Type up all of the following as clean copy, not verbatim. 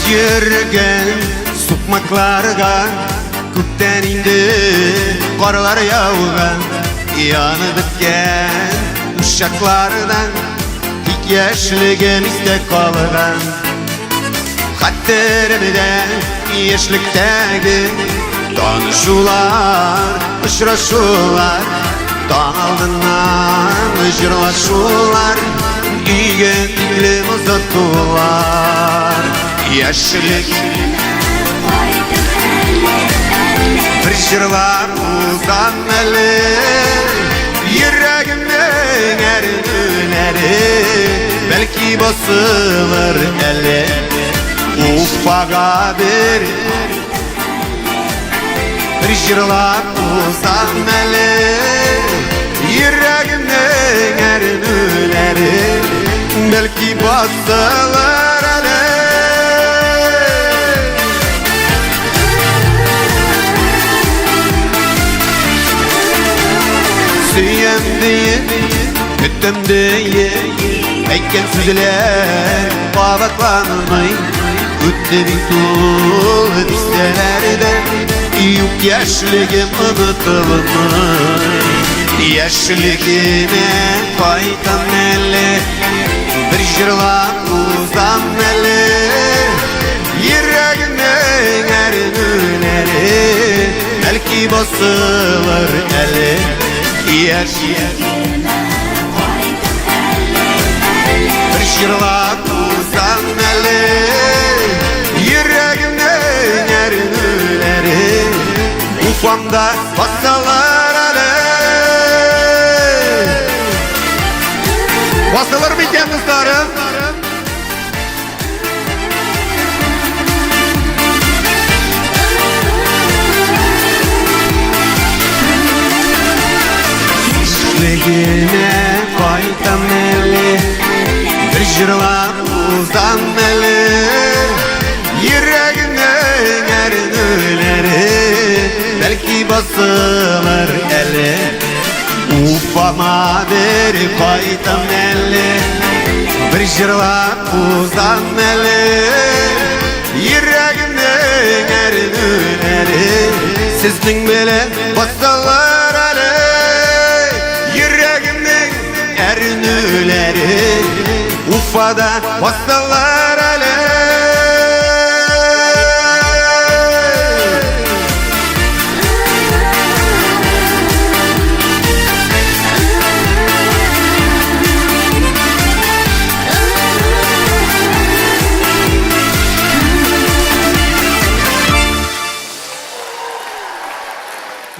Йөргән сукмакларга күптән инде карлар яуган, янып беткән учаклардан тик яшьлегем истә калган. Хәтеремдә яшьлектәге танышулар, очрашулар, таң алдыннан җырлашулар, өйгә тиклем озатулар. Яшьлек бер җырлап узам әле, йөрәгемнең әрнүләре бәлки басылыр әле. Уфага бер җырлап узам әле, йөрәгемнең әрнүләре бәлки басылыр әле. Сөям диеп, көтәм диеп, әйткән сүзләр кабатланмый. Үтте бит ул дистәләрдән, юк яшьлегем онытылмый. Яшьлегемә кайтам әле, бер җырлап узам әле. Йөрәгемнең әрнүләре бәлки басылыр әле. Яшь бер җырлап узам әле, йөрәгемнең әрнүләре Уфамда басылыр әле. Басылыр микән, дусларым? Яшьлегемә кайтам әле, бер җырлап узам әле. Йөрәгемнең әрнүләре бәлки басылыр әле. Уфама бер кайтам әле, бер җырлап узам әле. Йөрәгемнең әрнүләре сезнең белән басылыр әле. Йөрәгемнең әрнүләре Уфада басылыр әле.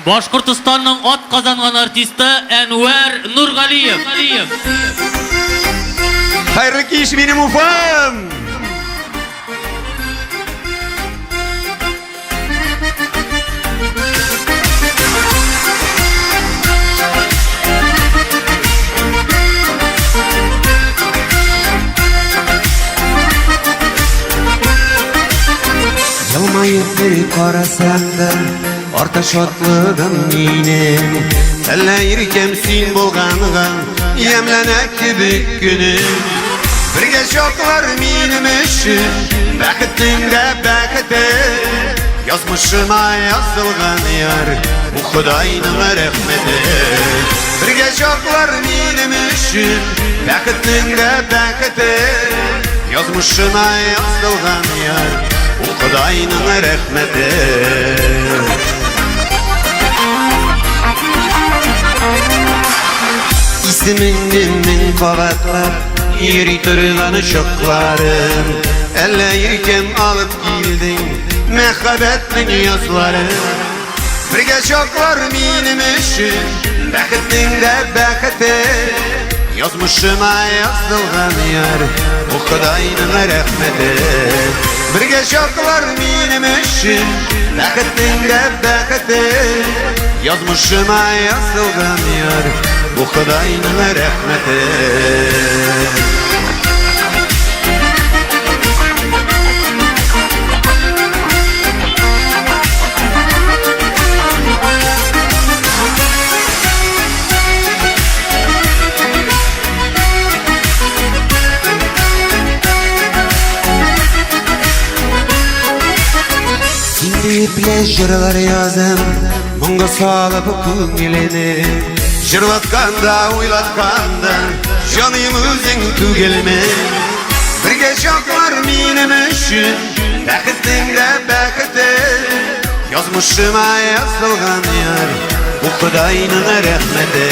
Башкортостанның ат казанган артисты Әнвәр Нургалиев. Хәерле кич, минем Уфам! Елмаеп бер карасаң да, арта шатлыгым минем. Әллә иркәм син булганга, ямьләнә кебек көнем. Бергә чаклар минем өчен, бәхетнең дә бәхете. Язмышыма язылган яр, бу Ходайның рәхмәте. Бергә чаклар минем өчен, бәхетнең дә бәхете. Язмышыма язылган яр, бу Ходайның рәхмәте. Исемеңне мең кабатлап йөри торган чакларым. Әллә иркәм алып килдең мәхәббәтнең язларын. Бергә чаклар минем өчен, бәхетнең дә бәхете. Язмышыма язылган яр, бу Ходайның рәхмәте. Бергә чаклар минем өчен, бәхетнең дә бәхете. Язмышыма язылган яр, бу Ходайның рәхмәте. Серле җырлар язам, моңга салып күңелене. Җырлатканда, уйлатканда, җаным үзең түгелме? Бергә чаклар минем өчен, бәхетнең дә бәхете. Язмышыма язылган яр, бу Ходайның рәхмәте.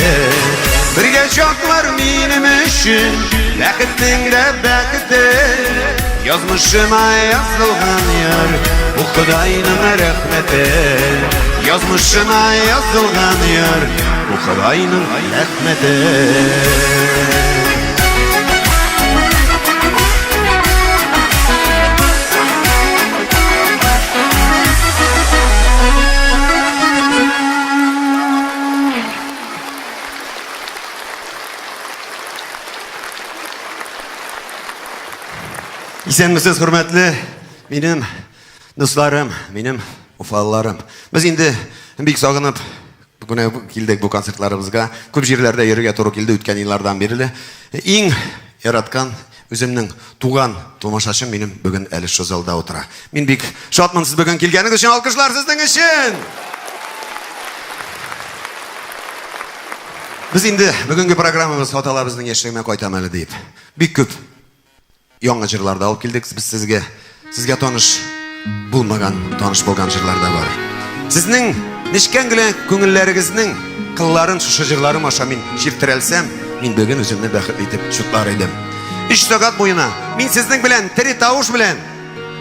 Бергә чаклар минем өчен, бәхетнең дә бәхете. Язмышыма язылган яр, бу Ходайның рәхмәте. Язмышыма язылган яр, бу Ходайның рәхмәте. Исәнмесез, хөрмәтле минем дусларым, минем уфалыларым. Без инде бик сагынып бүген килдек бу концертларыбызга. Күп җирләрдә йөрергә туры килде үткән еллардан бирле. Иң яраткан үземнең туган тамашачым минем бүген әле шул залда утыра. Мин бик шатмын сез бүген килгәнегез өчен. Алкышлар сезнең өчен! Без инде бүгенге программабыз хаталар безнең яшьлегемә кайтам әле дип. Бик күп яңа җырлар да алып килдек без сезгә. Сезгә таныш булмаган, таныш булган җырлар да бар. Сезнең нечкә генә күңелләрегезнең кылларын шушы җырларым аша мин чирттерәлсәм, мин бүген үземне бәхетле итеп чутлар идем. 3 сәгать буена мин сезнең белән тере тавыш белән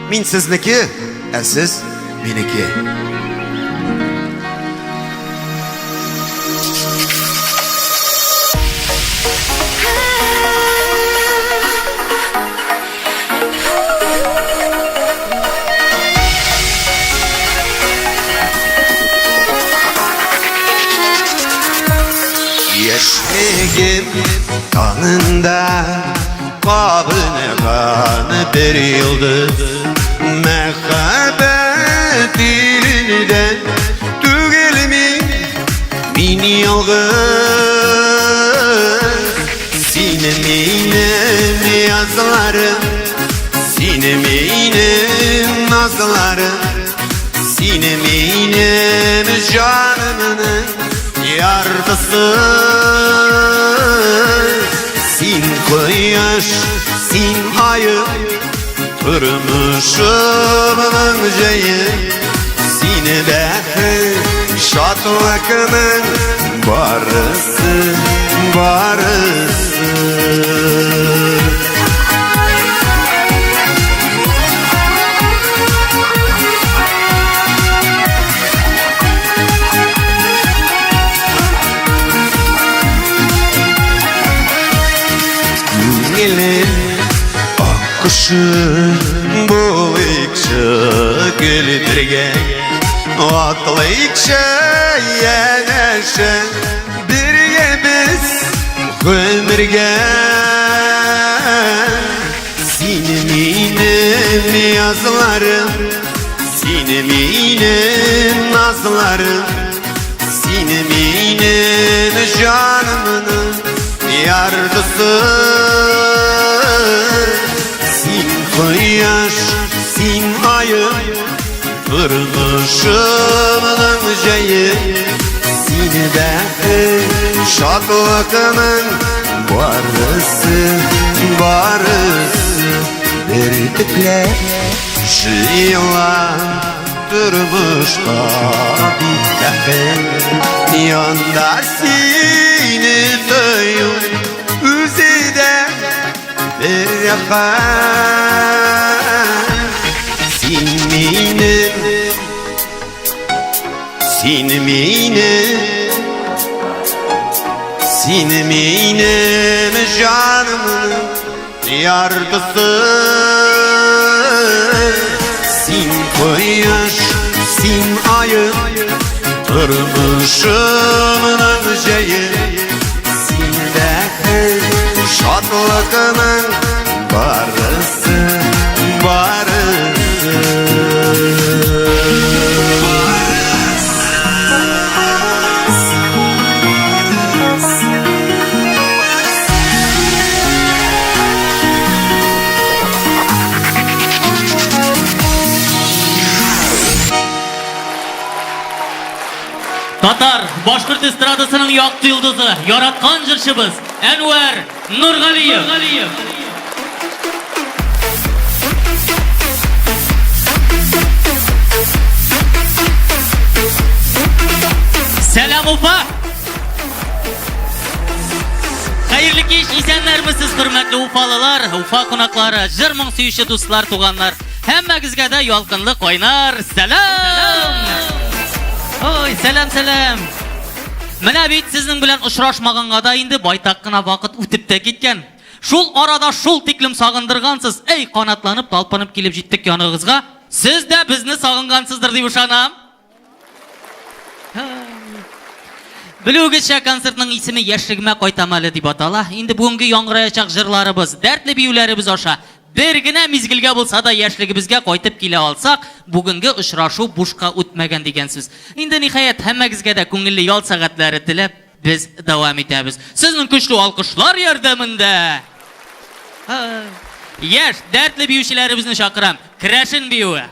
мин сезнеке, ә сез минеке. Яшьлегем таңында кабынган бер йолдыз мәхәббәт иленнән түгелми мин ялгыз. Сине минем язларым, сине минем назларым, сине минем җанымның яртысы. Син кояш, син айым, тормышымның җәе, сине бәхет, шатлыкның барысы, барысы. Күңелем аккошы булыйкчы гел бергә, атлыйкчы янәшә, бергә без гомергә. Сине минем язларым, сине минем назларым, сине минем җанымның яртысы. Син кояш, син айым, тормышымның җәе, сине бәхет, шатлыкның барысы, барысы. Бөртекләр җыела тормышта бик бәхет, янда сине тою үзе дә бер рәхәт. Син минем, син минем, син минем җанымның яртысы. Син кояш, син айым, тормышымның җәе, син бәхет, шатлыкның барысы, барысы. Башкорт эстрадасының якты йолдызы, яраткан җырчыбыз Әнвәр Нургалиев. Сәлам, Уфа! Хәерле кич, исәннәрмесез, хөрмәтле уфалылар, Уфа кунаклары, җыр моң сөюче дуслар, туганнар. Һәммәгезгә дә ялкынлы кайнар сәлам! Ой, сәлам, сәлам! Менә бит сезнең белән очрашмаганга да инде байтак кына вакыт үтеп тә киткән. Шул арада шул тиклем сагындыргансыз, эй, канатланып, талпынып килеп җиттек яныгызга. Сез дә безне сагынгансыздыр дип ышанам. Белүегезчә, концертның исеме Яшьлегемә кайтам әле дип атала. Инде бүгенге яңгыраячак җырларыбыз, дәртле биюләребез аша бер генә мизгелгә булса да яшьлегебезгә кайтып килә алсак, бүгенге очрашу бушка үтмәгән дигән сүз. Инде ниһаять, һәммәгезгә дә күңелле ял сәгатьләре теләп, без дәвам итәбез. Сезнең көчле алкышлар ярдәмендә яшь, дәртле биючеләребезне чакырам. Керәшен биюе.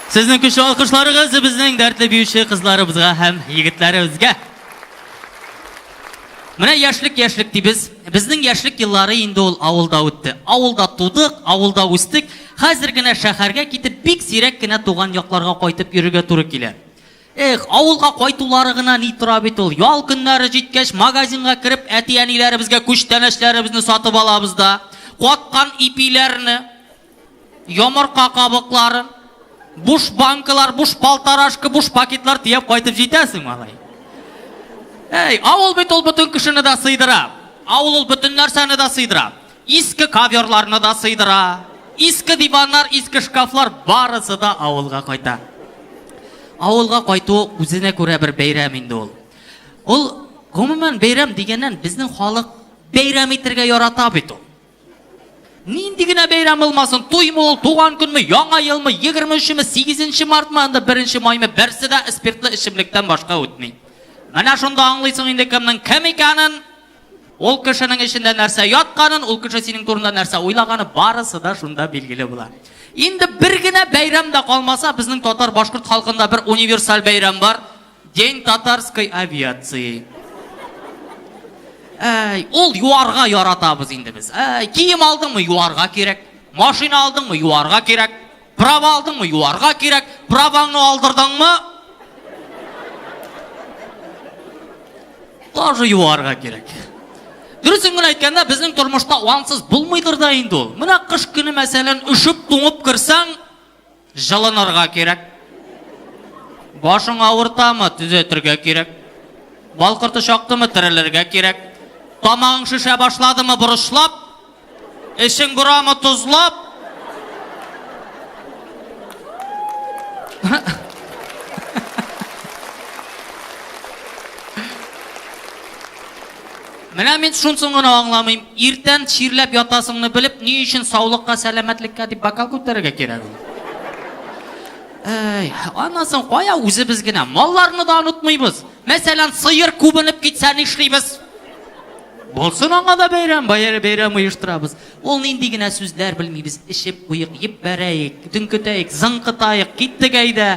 Сезнең көчле алкышларыгыз безнең дәртле биюче кызларыбызга һәм егетләребезгә. Менә яшьлек яшьлек дибез. Безнең яшьлек еллары инде ул авылда үтте. Авылда тудык, авылда үстек. Хәзер генә шәһәргә китеп, бик сирәк кенә туган якларга кайтып йөрергә туры килә. Эх, авылга кайтулары гына ни тора бит ул. Ял көннәре җиткәч, магазинга кереп, әти-әниләребезгә күчтәнәчләребезне сатып алабыз да, каткан ипиләрне, Йомырка кабыклары, буш банкалар, буш полторашка, буш пакетлар төяп кайтып җитәсең, малай. Әй, авыл бит ул бөтен кешене дә сыйдыра. Авыл ул бөтен нәрсәне дә сыйдыра. Иске коверларны да сыйдыра. Иске диваннар, иске шкафлар барысы да авылга кайта. Авылга кайту үзенә күрә бер бәйрәм инде ул. Ул гомумән бәйрәм дигәннән безнең халык бәйрәм итәргә ярата бит ул. Нинди генә бәйрәм булмасын, туймы ул, туган көнме, яңа елмы, 23-ме, 8 мартмы, анда 1 маймы, берсе дә спиртлы эчемлектән башка үтми. Менә шунда аңлыйсың инде кемнең кем икәнен, ул кешенең эчендә нәрсә ятканын, ул кеше синең турында нәрсә уйлаганы, барысы да шунда билгеле була. Инде бер генә бәйрәм дә калмаса, безнең татар-башкорт халкында бер универсаль бәйрәм бар. День татарской авиации. Әй, ул юарга яратабыз инде без. Әй, кием алдыңмы, юарга кирәк. Машина алдыңмы, юарга кирәк. Права алдыңмы, юарга кирәк. Праваңны алдырдыңмы? Тоже юарга кирәк. Дөресен генә әйткәндә, безнең тормышта ансыз булмыйдыр да инде ул. Менә кыш көне, мәсәлән, өшеп, туңып керсәң, Җылынырга кирәк. Башың авыртамы, төзәтергә кирәк. Бал корты чактымы, терелергә кирәк. Тамагың шешә башладымы, борычлап. Эчең борамы, тозлап. Менә мин шунсын гына аңламыйм. Иртән чирләп ятасыңны белеп, ни өчен саулыкка, сәламәтлеккә дип бокал күтәрергә кирәк ул? Әй, аннан соң кая үзебез генә, малларны да онытмыйбыз. Мәсәлән, сыер күбенеп китсә нишлибез? Булсын аңа да бәйрәм, бәйрәм, бәйрәм оештырабыз. Ул нинди генә сүзләр белмибез. Эчеп куйык, җибәрәек, дүңкетәек, зыңкытаек, киттек әйдә.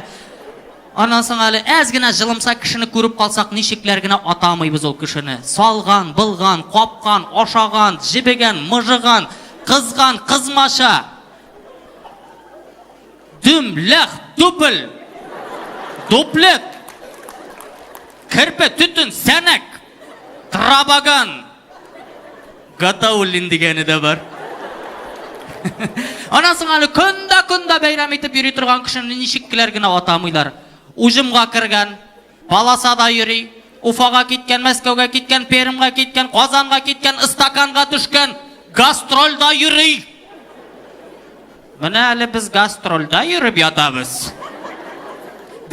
Аннан соң әле әз генә җылымса кешене күреп калсак, ничекләр генә атамыйбыз ул кешене. Салган, былган, капкан, ашаган, җебегән, мыжыган, кызган, кызмача. Дөм, ләх, дубль, дуплет, керпе, төтен, сәнәк, трабаган. Гатауллин дигәне дә бар. Аннан соң әле көн дә көн дә бәйрәм итеп йөри торган кешене ничекләр генә атамыйлар. Уҗымга кергән, полосада йөри, Уфага киткән, Мәскәүгә киткән, Пермьгә киткән, Казанга киткән, стаканга төшкән, гастрольдә йөри. Менә әле без гастрольдә йөреп ятабыз.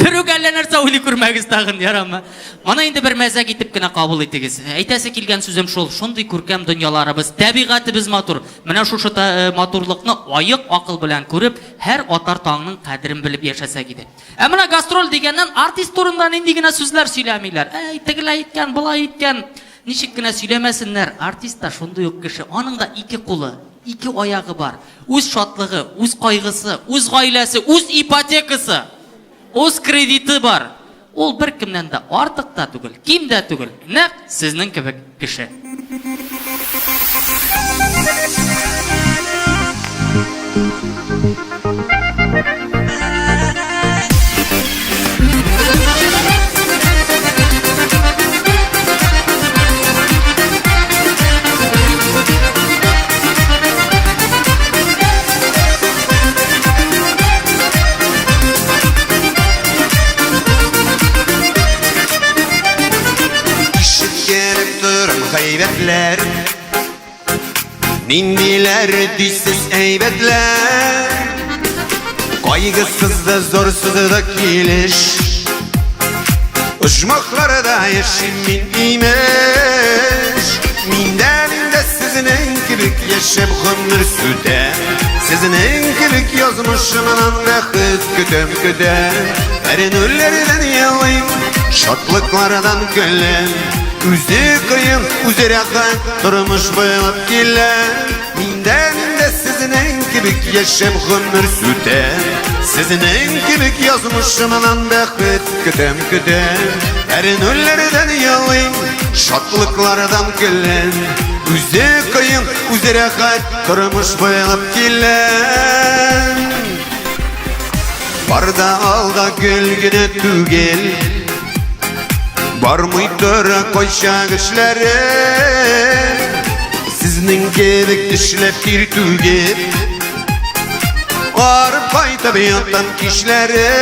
Берүк әллә нәрсә уйлый күрмәгез тагын, ярамы? Моны инде бер мәзәк итеп кенә кабул итегез. Әйтәсе килгән сүзем шул, шундый күркәм дөньяларыбыз, табигатебез матур. Менә шушы э, матурлыкны аек акыл белән күреп, һәр атар таңның кадерен белеп яшәсәк иде. Ә менә гастроль дигәннән артист турында нинди генә сүзләр сөйләмиләр. Әй, тегеләй иткән, болай иткән. Ничек кенә сөйләмәсеннәр, артист та шундый ук кеше. Аның да ике кулы, ике аягы бар. Үз шатлыгы, үз кайгысы, үз гаиләсе, үз ипотекасы, үз кредиты бар. Ул беркемнән дә артык та түгел, ким дә түгел, нәкъ сезнең кебек кеше. Ишеткәнеп торам гайбәтләр Ниндиләр дисез әйбәтләр Кайгысыз да зорсыз да килеш Оҗмахларда яшим мин имеш Миндә миндә сезнең кебек яшәп гомер сүтәм Сезнең кебек язмышымнан бәхет көтәм көтәм Әрнүләрдән елыйм, шатлыклардан көләм Үзе кыен, үзе рәхәт, тормыш буйлап килә. Миндә, миндә сезнең кебек яшәп гомер сүтә. Сезнең кебек язмышымнан бәхет көтәм, көтәм. Әрнүләрдән елыйм, шатлыклардан көләм. Үзе кыен, үзе рәхәт, тормыш буйлап киләм. Бар да алда гөл генә түгел, бармый тора кайчак эшләре. Сезнең кебек эшләп тир түгел, арып кайтып ятам кичләре.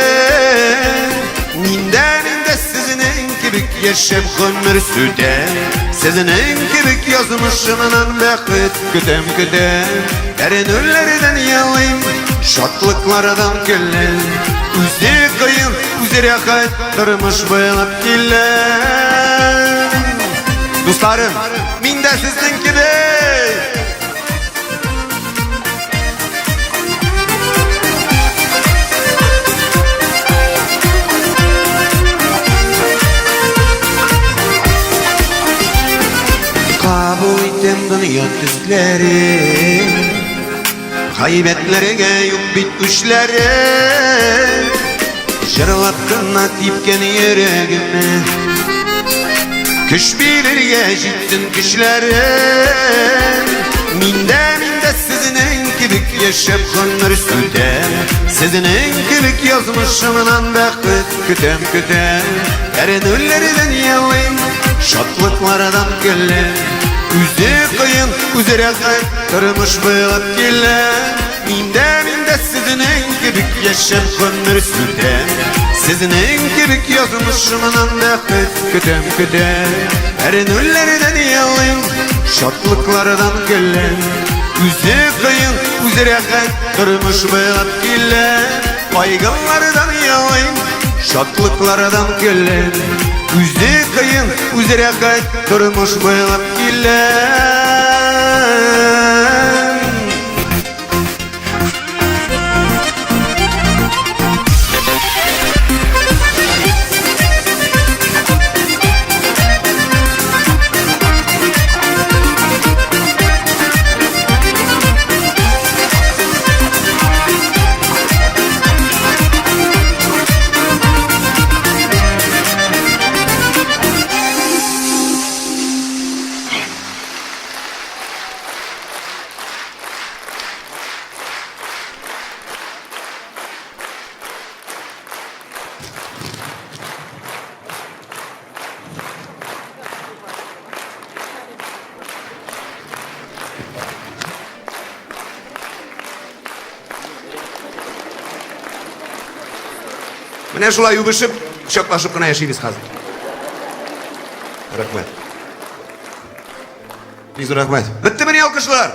Миндә сезнең кебек яшәп гомер сүтәм. Сезнең кебек язмышымнан бәхет көтәм, көтәм. Әрнүләрдән елыйм, шатлыклардан көләм. Үзе кыен, үзе рәхәт, тормыш буйлап киләм. Дусларым, мин дә сезнең кебек. Кабул итәм дөнья төсләрен, гайбәтләргә юк бит үчләре. Җырлап кына типкән йөрәгемә көч бирергә җитсен көчләре. Миндә сезнең кебек яшәп гомер сүтәм. Сезнең кебек язмышымнан бәхет көтәм, көтәм. Әрнүләрдән елыйм, шатлыклардан көләм. Үзе кыен, үзе рәхәт, тормыш буйлап киләм. Миндә сезнең кебек яшәп гомер сүтәм. Сезнең кебек язмышымнан бәхет көтәм, көтәм. Әрнүләрдән елыйм, шатлыклардан көләм. Үзе кыен, үзе рәхәт, тормыш буйлап киләм. Кайгылардан елыйм, шатлыклардан көләм. Үзе кыен, үзе рәхәт, тормыш буйлап киләм. Менә шулай үбешеп, кочаклашып кына яшибез хәзер. Рәхмәт. Бик зур рәхмәт. Беттемени алкышлар?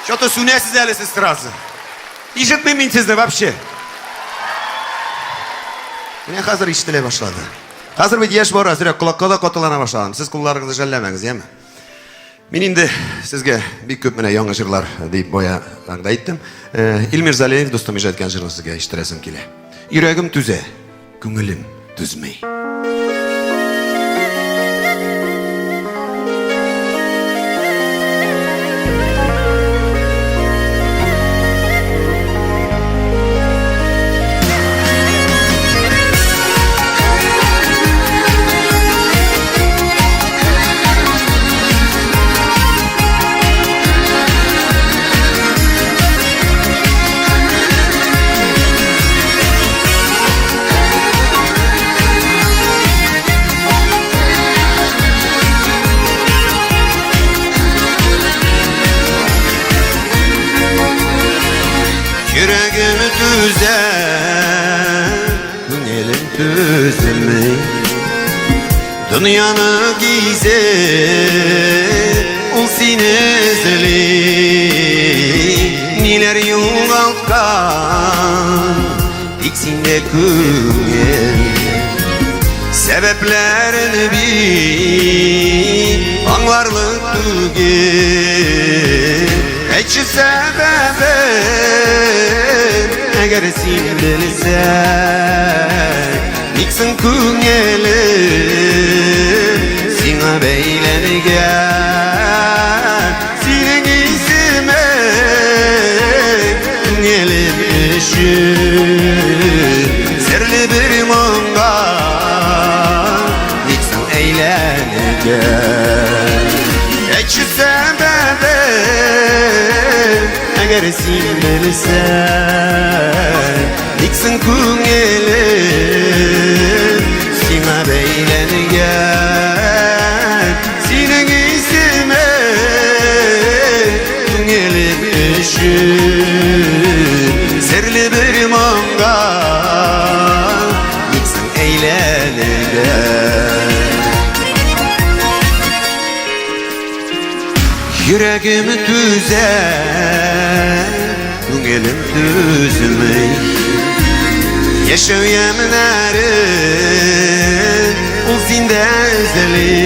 Что-то сүнәсез әле сез сразу. Ишетмим мин сезне вообще. Менә хәзер ишетелә башлады. Хәзер бит яшь бар, әзрәк колакка да катылана башладым. Сез кулларыгызны жәлләмәгез, яме? Мин инде сезгә бик күп менә яңа җырлар дип бая вәгъдә иттем. Илмир Залеев дустым иҗат иткән җырны сезгә ишеттерәсем килә. Йөрәгем түзә, күңелем түзми. Йөрәгем түзә, күңелем түзми. Дөньяны гизеп, ул сине эзли. Ниләр югалткан, тик синдә күңел. Сәбәпләрен бит аңларлык түгел. Әйтче сәбәбен, әгәр син белсәң, ник соң күңелем сиңа бәйләнгән? Синең исемең күңелем өчен Серле бер моңга Ник соң әйләнгән? Әйтче сәбәбен, Әгәр син белсәң, Ник соң күңелем Сиңа бәйләнгән? Синең исемең Күңелем өчен Серле бер моңга Ник соң әйләнгән? Йөрәгем түзә, күңелем түзми. Яшәү ямьнәре ул синдә эзли.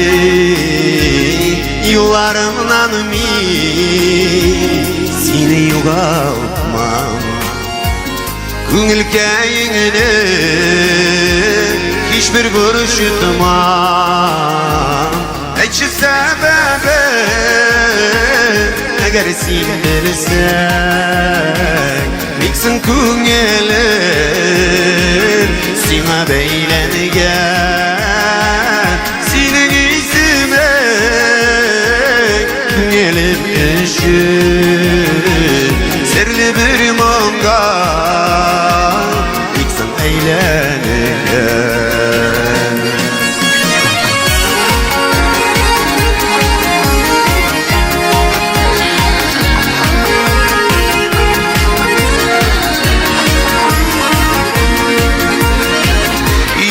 Юлларымнан мин сине югалтмам. Күңелкәеңне һичбер борчытмам. Әйтче сәбәбен, әгәр син белсәң, Ник соң күңелем сиңа бәйләнгән? Синең исемең күңелем өчен Серле бер моңга ник соң әйләнгән?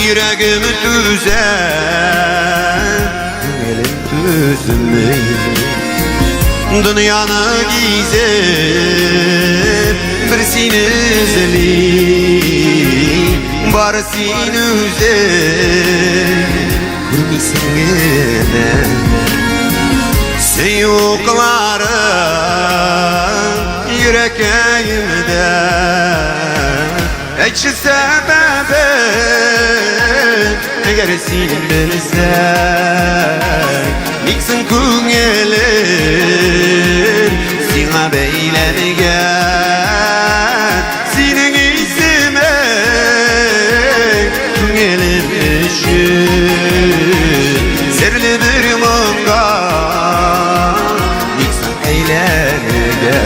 Йөрәгем түзә, күңелем түзми. Дөньяны гизеп, бер сине эзли. Бары син үзең күрмисең генә. Сөю уклары йөрәкәемдә. Әйтче сәбәбен, әгәр син белсәң, Ник соң күңелем сиңа бәйләнгән? Синең исемең күңелем өчен Серле бер моңга ник соң әйләнгән?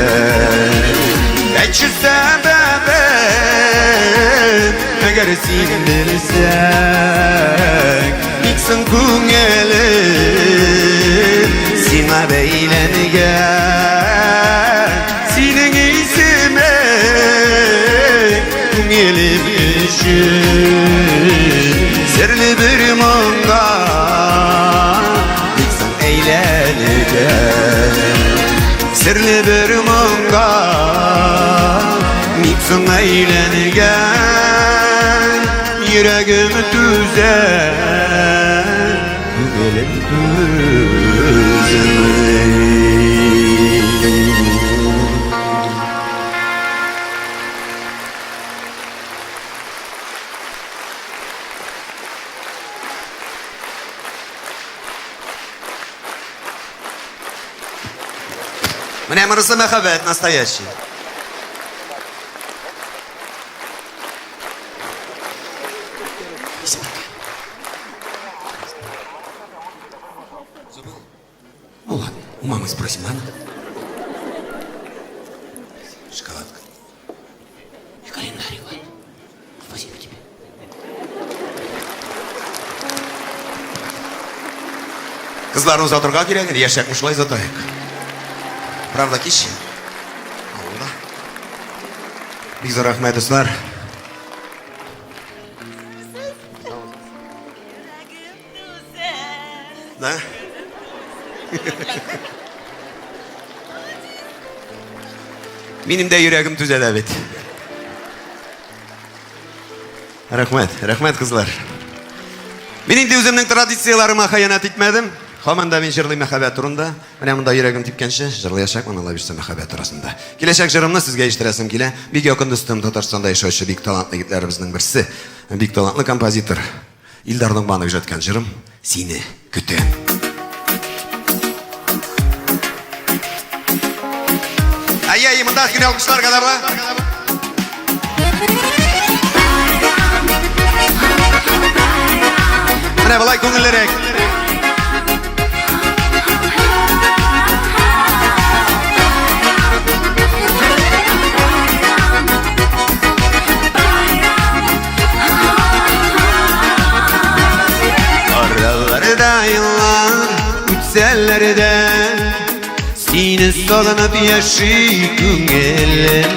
Әйтче сәбәбен, әгәр син белсәң, Ник соң күңелем сиңа бәйләнгән? Синең исемең күңелем өчен Серле бер моңга ник соң әйләнгән? Серле бер моңга ник соң әйләнгән? Йөрәгем түзә, күңелем түзми. Менә монысы мәхәббәт настоящий. Ну ладно, у мамы спросим, ладно? Шоколадка. И календарь, Иван. Спасибо тебе. Кызларны озатырга кирәк инде, яшьрәкне шулай озатайык. Правда, кич. Авылда. Бик зур рәхмәт, дуслар. Да? Минем дә йөрәгем түзә дә бит. Рәхмәт, рәхмәт, кызлар. Мин инде үземнең традицияләрemә хыянәт итмәдем. Һаман да мин җырлыйм мәхәббәт турында. Менә монда йөрәгем типкәнче җырлаячакмын, Алла бирсә, мәхәббәт турысында. Киләчәк җырымны сезгә ишеттерәсем килә. Бик якын дустым, Татарстанда яшәүче бик талантлы егетләребезнең берсе, бик талантлы композитор Илдар Ногманов иҗат иткән җырым Сине көтәм. Әйе, әйе, монда генә алкышлар гына була. Давай күңеллерәк. Араларда еллар үтсәләр дә, Сине сагынып яши күңелем.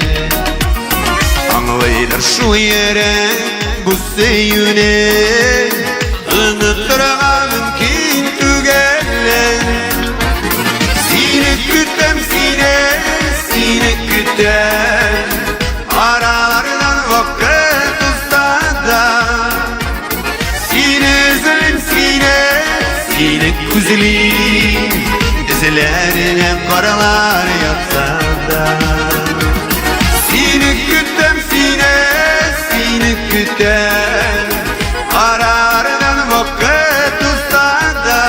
Аңлыйдыр шул йөрәк бу сөюне, Онытырга мөмкин түгелен. Сине көтәм, сине, сине көтәм, Аралардан вакыт узса да. Сине эзлим, сине, сине күзлим, Эзләренә каралар ятса да. Сине көтәм, сине, сине көтәм, Аралардан вакыт узса да.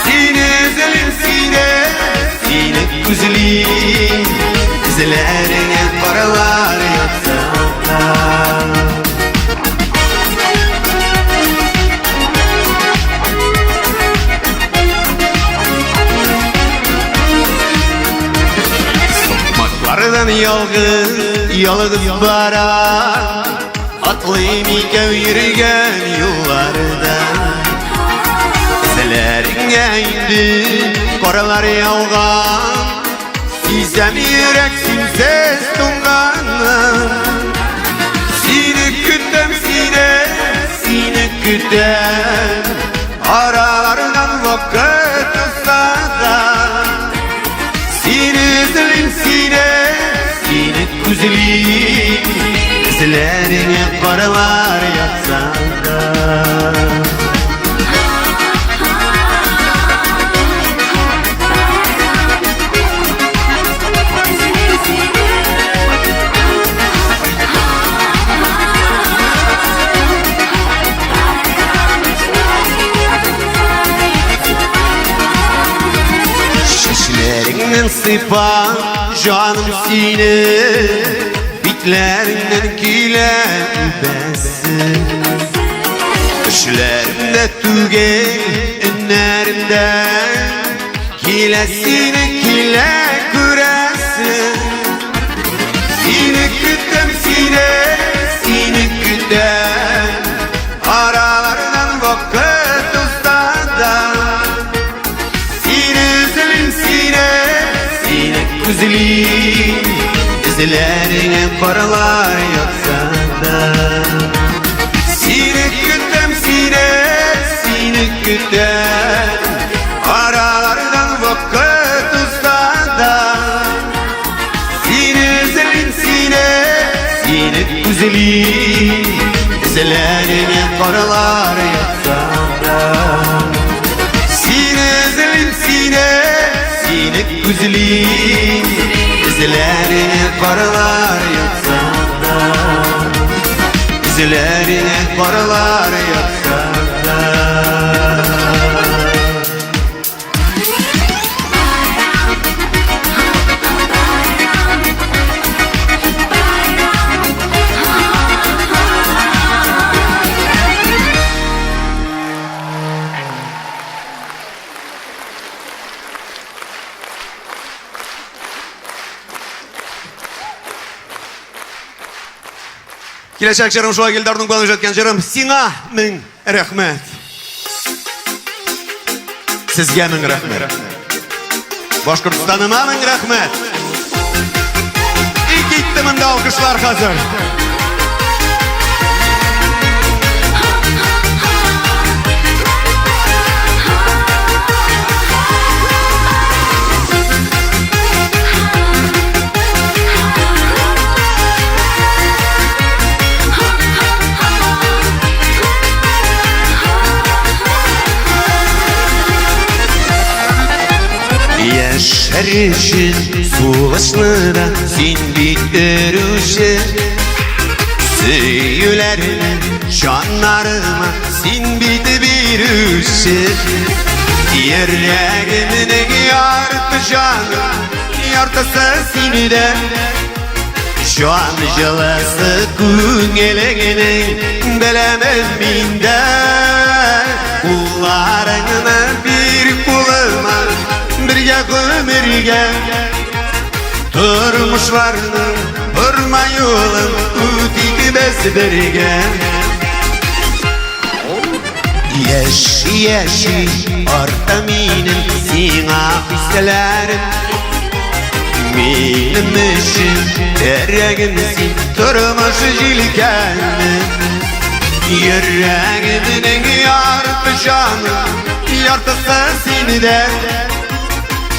Сине эзлим, сине, сине күзлим, Эзләренә каралар ятса да. Сукмаклардан ялгыз, ялгыз бара, Атлыйм икәү йөргән юллардан. Эзләреңә инде каралар яуган, Сизәм йөрәк синсез туңганын. Сине көтәм, сине, сине көтәм, Аралардан вакыт узса да. Сине эзлим, сине, сине күзлим, Эзләреңә каралар ятса да. Чәчләреңнән сыйпап, җаным сине, Битләреңнән килә үбәсем. Төшләремдә түгел, өннәремдә Килә сине, килә күрәсем. Сине көтәм, сине, сине көтәм, Аралардан вакыт узса да. Сине эзлим, сине, сине күзлим, Эзләреңә каралар ятса да. Сине көтәм, сине, сине көтәм, Аралардан вакыт узса да. Сине эзлим, сине, сине күзлим, Эзләреңә каралар ятса да. Сине эзлим, сине, сине күзлим, Эзләреңә каралар ятса да. Эзләреңә каралар ятса да. Киләчәк җырым шулай Илдарның белән иҗат җырым сиңа мең рәхмәт. Сезгә мең рәхмәт. Башкортстаныма мең рәхмәт. И китте монда алкышлар хәзер. Яшәр өчен сулышны да син бит өрүче, Сөюләрне җаннарыма син бит бирүче. Йөрәгемнең ярты җаны, яртысы синдә. Җан җылысы күңелеңнең беләмен мин дә. Кулларыңны бир кулыма, бергә гомергә. Тормышларның борма юлын үтик без бергә. Яши, яши, арта минем сиңа хисләрем. Минем өчен терәгем син, тормыш җилкәне. Йөрәгемнең ярты җаны, яртысы синдә.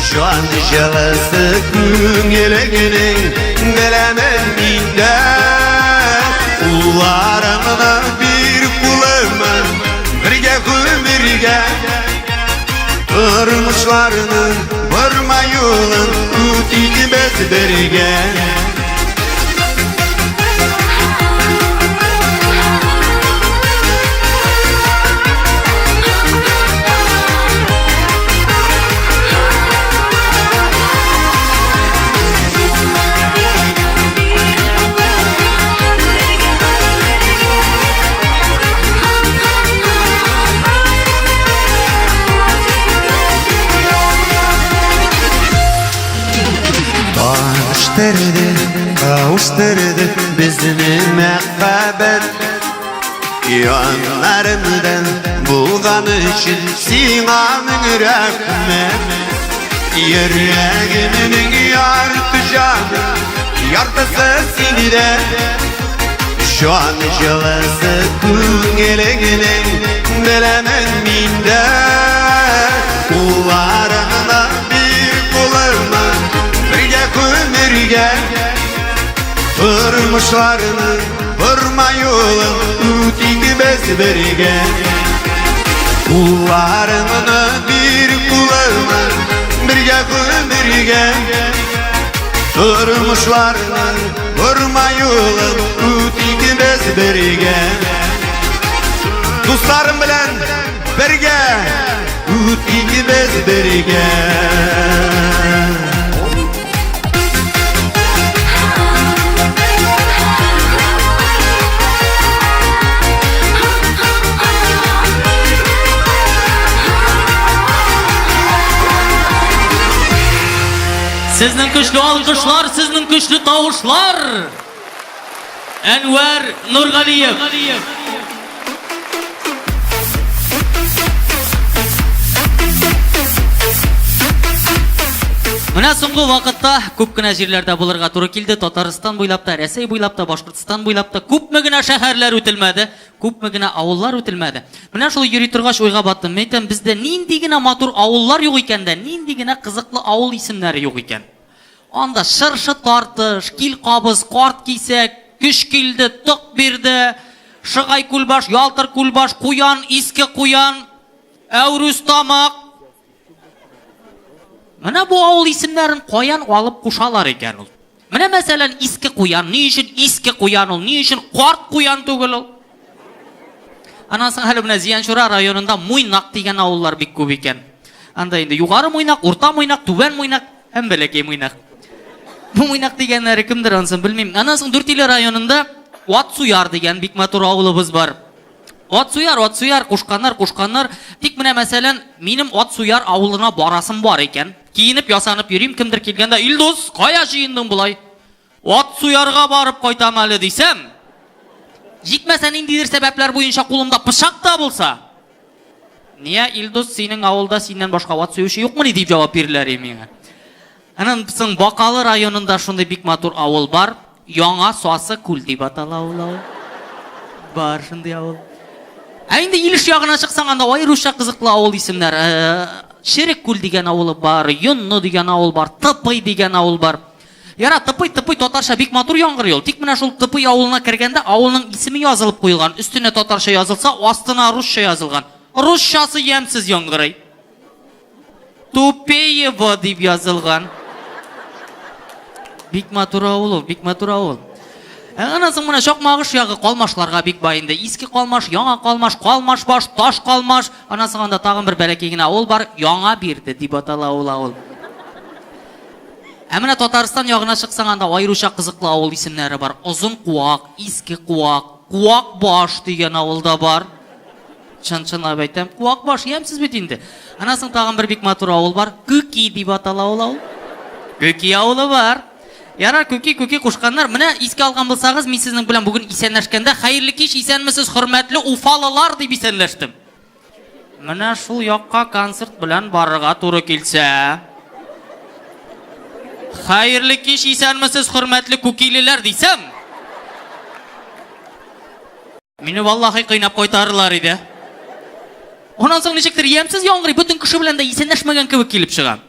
Җан җылысы күңелеңнең беләмен миндә. Кулларыңны бир кулыма, бергә гомергә. Тормышларның борма юлын үтик без бергә. Таныштырды, кавыштырды безне мәхәббәт. Яннарымда булган өчен сиңа мең рәхмәт. Йөрәгемнең ярты җаны, яртысы синдә. Җан җылысы күңелеңнең беләмен миндә. Кулларыңны бир кулыма, бергә гомергә. Тормышларның борма юлын үтик без бергә. Кулларыңны бир кулыма, бергә гомергә. Тормышларның борма юлын үтик без бергә. Дусларым белән бергә үтик без бергә. Сезнең көчле алкышлар, сезнең көчле тавышлар. Әнвәр Нургалиев. Менә соңгы вакытта күп кенә җирләрдә булырга туры килде. Татарстан буйлап та, Рәсәй буйлап та, Башкортстан буйлап та күпме генә шәһәрләр үтелмәде, күпме генә авыллар үтелмәде. Менә шул йөри торгач уйга баттым. Мин әйтәм, бездә нинди генә матур авыллар юк икән дә, нинди генә кызыклы авыл исемнәре юк икән. Анда чыршы тартыш, кил кабыз, карт кисәк, көч килде, ток бирде, Шыгай күлбаш, ялтыр күлбаш, куян, иске куян, әүрүз тамак. Менә бу авыл исемнәрен каян алып кушалар икән ул? Менә мәсәлән, иске куян, ни өчен иске куян ул, ни өчен карт куян түгел ул? Аннан соң әле менә Зиянчура районында Муйнак дигән авыллар бик күп икән. Анда инде Югары Муйнак, Урта Муйнак, Түбән Муйнак һәм Бәләкәй Муйнак. Бу Муйнак дигәннәре кемдер, анысын белмим. Аннан соң Дүртөйле районында Ат суяр дигән бик матур авылыбыз бар. Ат суяр, ат суяр, кушканнар, кушканнар. Тик менә мәсәлән, минем ат суяр авылына барасым бар икән. Киенеп, ясанып йөрим, кемдер килгәндә, Илдус, кая җыендың болай? Ат суярга барып кайтам әле дисәм, җитмәсә ниндидер сәбәпләр буенча кулымда пычак та булса, Ния, Илдус, синең авылда синнән башка ат суючы юкмыни дип җавап бирделәр миңа. Аннан соң Бакалы районында шундый бик матур авыл бар. Яңа Сасы күл дип атала ул авыл. Бар шундый авыл. Ә инде Илеш ягына чыксаң, анда аеруча кызыклы авыл исемнәре. Э, Черек күл дигән авылы бар, Йонны дигән авыл бар, Тыпый дигән авыл бар. Яра, Тыпый, Тыпый татарча бик матур яңгырый ул. Тик менә шул Тыпый авылына кергәндә авылның исеме язылып куелган. Өстенә татарча язылса, астына русча язылган. Русчасы ямьсез яңгырый. Тупеево дип язылган. Бик матур авыл ул, бик матур авыл. Ә аннан соң менә Чакмагыш ягы калмашларга бик бай инде. Иске Калмаш, Яңа Калмаш, Калмаш баш, Таш Калмаш. Аннан соң анда тагын бер бәләкәй генә авыл бар, Яңа Бирде дип атала ул авыл. Ә менә Татарстан ягына чыксаң, анда аеруча кызыклы авыл исемнәре бар. Озын Куак, Иске Куак, Куакбаш дигән авыл да бар. Чын-чынлап әйтәм, Куакбаш ямьсез бит инде. Аннан соң тагын бер бик матур авыл бар. Күки дип атала ул авыл. Күки авылы бар. Ярар, күки, күки кушканнар. Менә искә алган булсагыз, мин сезнең белән бүген исәнләшкәндә, хәерле кич, исәнмесез, хөрмәтле уфалылар дип исәнләштем. Менә шул якка концерт белән барырга туры килсә. Хәерле кич, исәнмесез, хөрмәтле күкилеләр дисәм. Мине валлахи кыйнап кайтарырлар иде. Аннан соң ничектер ямьсез яңгырый, бөтен кеше белән дә исәнләшмәгән кебек килеп чыга.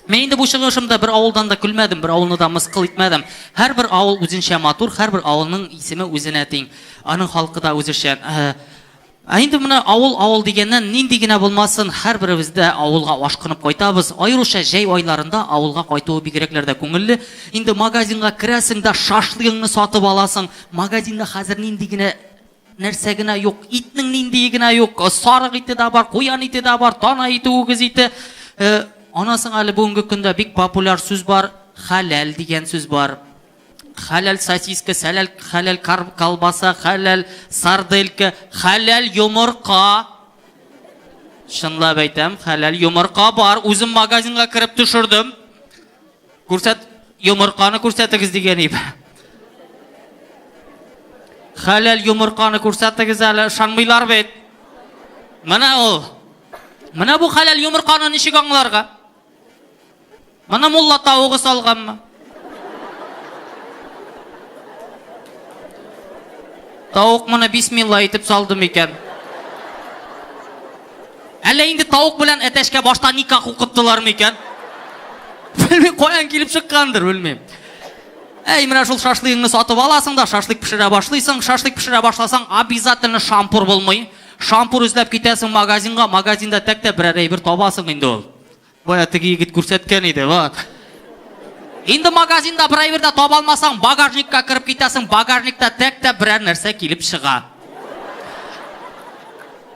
Мин инде бу чыгышымда бер авылдан да көлмәдем, бер авылны да мыскыл итмәдем. Һәрбер авыл үзенчә матур, һәрбер авылның исеме үзенә тиң. Аның халкы да үзешчән. Э, Ә инде менә авыл, авыл дигәннән, нинди генә булмасын, һәрберебез дә авылга ашкынып кайтабыз. Аеруча җәй айларында авылга кайтуы бигрәкләр дә күңелле. Инде магазинга керәсең дә шашлыгыңны сатып аласың. Магазинда хәзер нинди генә нәрсә генә юк, итнең ниндие генә юк. Сарык ите дә бар, куян ите дә бар, тана ите, үгез ите. Э, аннан соң әле бүгенге көндә бик популяр сүз бар, хәләл дигән сүз бар. Хәләл сосиска, сәләл, хәләл колбаса, хәләл сарделька, хәләл йомырка. Чынлап әйтәм, хәләл йомырка бар. Үзем магазинга кереп төшердем. Күрсәт, йомырканы күрсәтегез дигән ип. Хәләл йомырканы күрсәтегез әле, ышанмыйлар бит. Менә ул. Менә бу хәләл йомырканы ничек аңларга? Моны мулла тавыгы салганмы? Тавык моны бисмилла итеп салды микән? Әллә инде тавык белән әтәчкә башта никах укыттылар микән? Белмим, каян килеп чыккандыр, белмим. Әй, менә шул шашлыгыңны сатып аласың да, шашлык пешерә башлыйсың. Шашлык пешерә башласаң, обязательно шампур булмый. Шампур эзләп китәсең магазинга, магазинда тәк тә берәр әйбер табасың инде ул. Бая теге егет күрсәткән иде, вот. Инде магазинда бер әйбер дә таба алмасаң, багажникка кереп китәсең, багажникта тәк тә берәр нәрсә килеп чыга.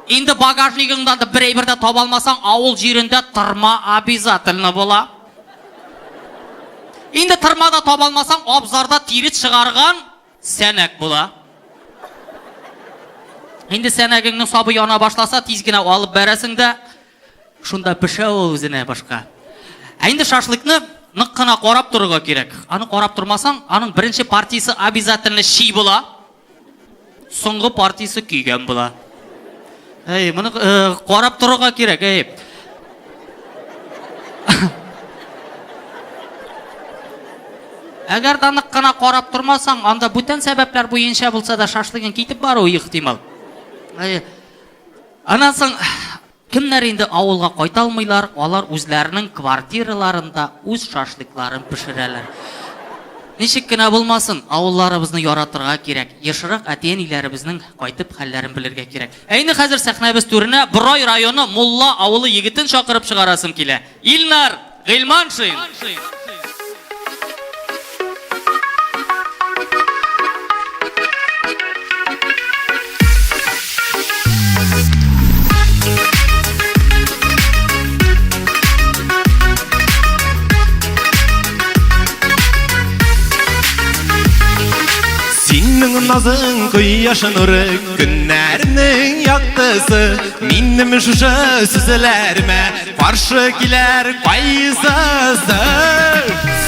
Инде багажнигыңда да бер әйбер дә таба алмасаң, авыл җирендә тырма обязательно була. Инде тырма да таба алмасаң, абзарда тире чыгарган сәнәк була. Инде сәнәгеңнең сабы яна башласа, тиз генә алып бәрәсең дә, шунда пешә ул үзенә башка. Ә инде шашлыкны нык кына карап торырга кирәк. Аны карап тормасаң, аның беренче партиясе обязательно чи була. Соңгы партиясе көйгән була. Әй, моны э, карап торырга кирәк, әй. Әгәр дә нык кына карап тормасаң, анда бүтән сәбәпләр буенча булса да шашлыгың китеп баруы ихтимал. Әй. Аннан соң кемнәр инде авылга кайта алмыйлар, алар үзләренең квартираларында үз шашлыкларын пешерәләр. Ничек кенә булмасын, авылларыбызны яратырга кирәк, ешрак әти-әниләребезнең кайтып хәлләрен белергә кирәк. Ә инде хәзер сәхнәбез түренә Борай районы Мулла авылы егетен чакырып чыгарасым килә. Илнар Гыйльманшин! Синең назың кояш нуры, көннәрнең яктысы, минем шушы сүзләремә Каршы киләр кайсысы?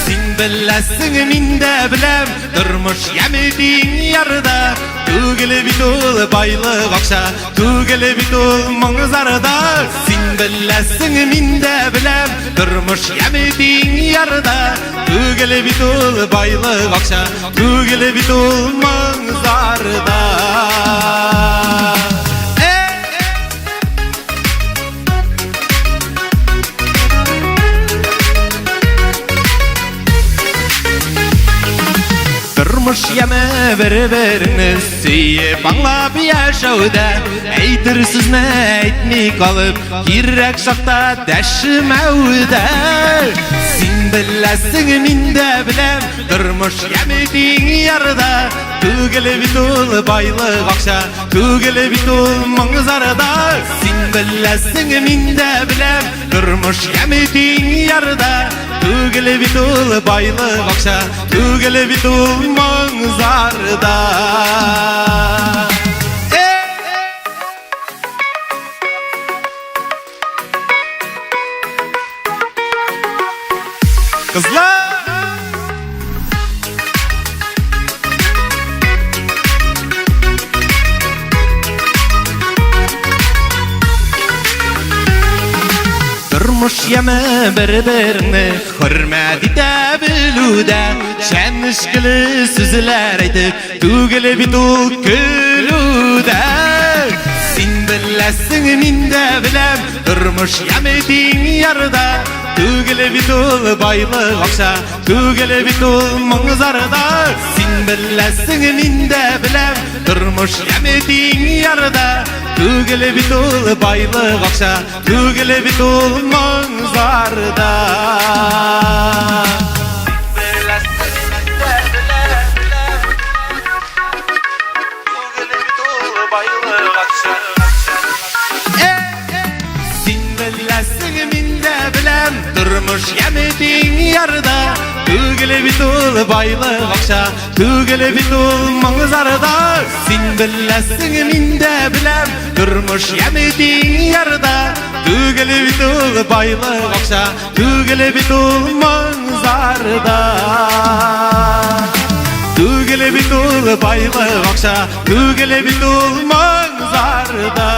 Син беләсең, мин дә беләм, тормыш яме тиң ярда. Түгел бит ул байлык акча, түгел бит ул моң-зарда. Син беләсең, мин дә беләм, тормыш яме тиң ярда. Түгел бит ул байлык акча, түгел бит ул моң-зарда. Тормыш яме бер-береңне сөеп аңлап яшәүдә Әйтер сүзне әйтми калып, кирәк чакта дәшмәүдә Син беләсең, мин дә беләм, тормыш яме тиң ярда. Түгел бит ул байлык акча, түгел бит ул моң-зарда. Син беләсең, мин дә беләм, тормыш яме тиң ярда. Түгел бит ул байлык акча, түгел бит ул моң-зарда. Кызлар! Тормыш яме бер-береңне хөрмәт итә белүдә, чәнечкеле сүзләр әйтеп, түгел бит ул көлүдә. Син беләсең, мин дә беләм, тормыш яме тиң ярда. Түгел бит ул байлык акча, түгел бит ул моң-зарда. Син беләсең, мин дә беләм, тормыш яме тиң ярда. Түгел бит ул байлык акча, түгел бит ул моң-зарда. Син беләсең, мин дә беләм, тормыш яме тиң ярда. Түгел бит ул байлык акча, түгел бит ул моң-зарда. Син беләсең, мин дә беләм, тормыш яме тиң ярда. Түгел бит ул байлык акча, түгел бит ул моң-зарда. Түгел бит ул байлык акча, түгел бит ул моң-зарда.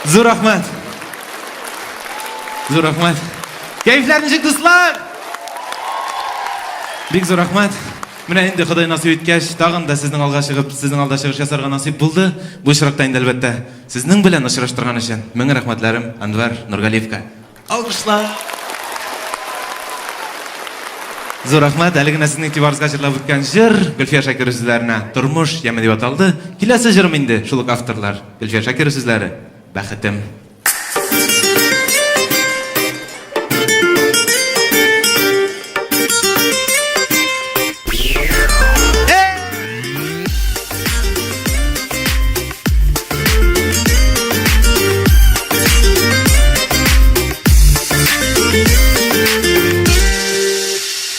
Зур рәхмәт. Зур рәхмәт. Кәефләр ничек, дуслар? Бик зур рәхмәт. Менә инде Ходай насыйп иткәч, тагын да сезнең алга чыгып, сезнең алда чыгыш ясарга насыйп булды. Бу очракта инде әлбәттә, сезнең белән очраштырган өчен мең рәхмәтләрем Әнвәр Нургалиевка. Алкышлар. Зур рәхмәт. Әле генә сезнең игътибарыгызга җырлап үткән җыр Гөлфия Шакирова сүзләренә Тормыш яме дип аталды. Киләсе җырым инде шул ук авторлар Гөлфия Шакирова сүзләре Бәхетем.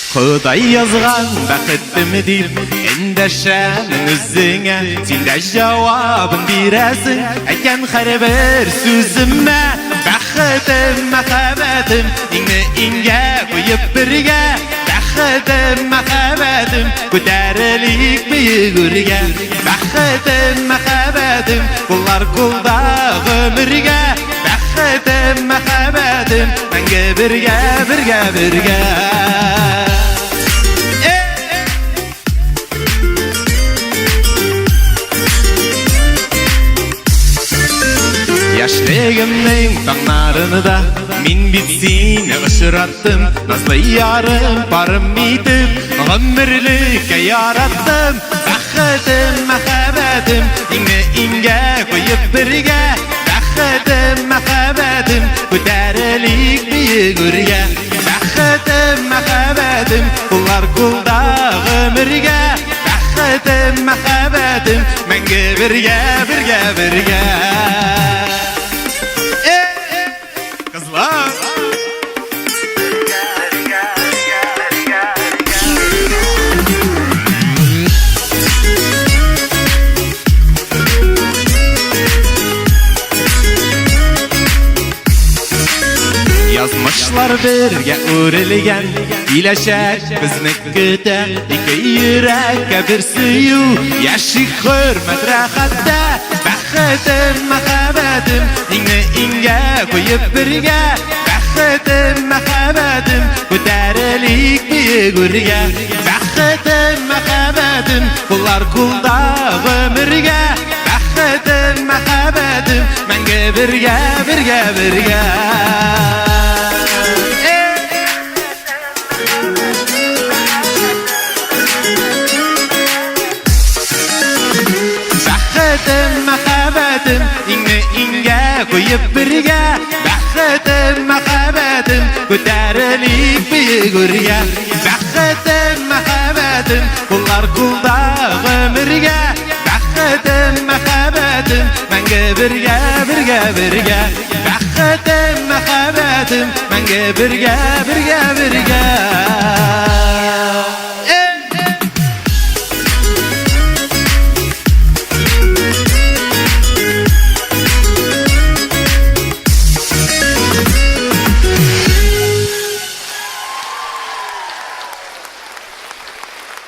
Ходай язган бәхетем дип эндәшәмен үзеңә, син дә җавабын бирәсең әйткән һәрбер сүземә. Бәхетем, мәхәббәтем, иңне иңгә куеп бергә, бәхетем, мәхәббәтем, күтәрелик бөек үргә. Бәхетем, мәхәббәтем, куллар кулда гомергә, бәхетем, мәхәббәтем, мәңге бергә, бергә, бергә. Яшьлегемнең таңнарында мин бит сине очраттым, назлы ярым, парым итеп, гомерлеккә яраттым. Бәхетем, мәхәббәтем, иңне иңгә куеп бергә, бәхетем, мәхәббәтем, күтәрелик бөек үргә. Бәхетем, мәхәббәтем, куллар кулда гомергә, бәхетем, мәхәббәтем, мәңге бергә, бергә, бергә. Кызлар! Язмышлар бергә үрелгән, киләчәк безне көтә. Ике йөрәккә бер сөю, яшик хөрмәт рәхәттә. Бәхетем, мәхәббәтем, иңне иңгә куеп бергә. Бәхетем, мәхәббәтем, күтәрелик бөек үргә. Бәхетем, мәхәббәтем, куллар кулда гомергә. мәхәббәтем, мәңге бергә, бергә, бергә. Бәхетем, мәхәббәтем, иңне иңгә куеп бергә. Бәхетем, мәхәббәтем, күтәрелик бөек үргә. Бәхетем, мәхәббәтем, куллар кулда гомергә. Бәхетем, мәхәббәтем, мәңге бергә, бергә, бергә. Бәхетем, мәхәббәтем, мәңге бергә, бергә, бергә.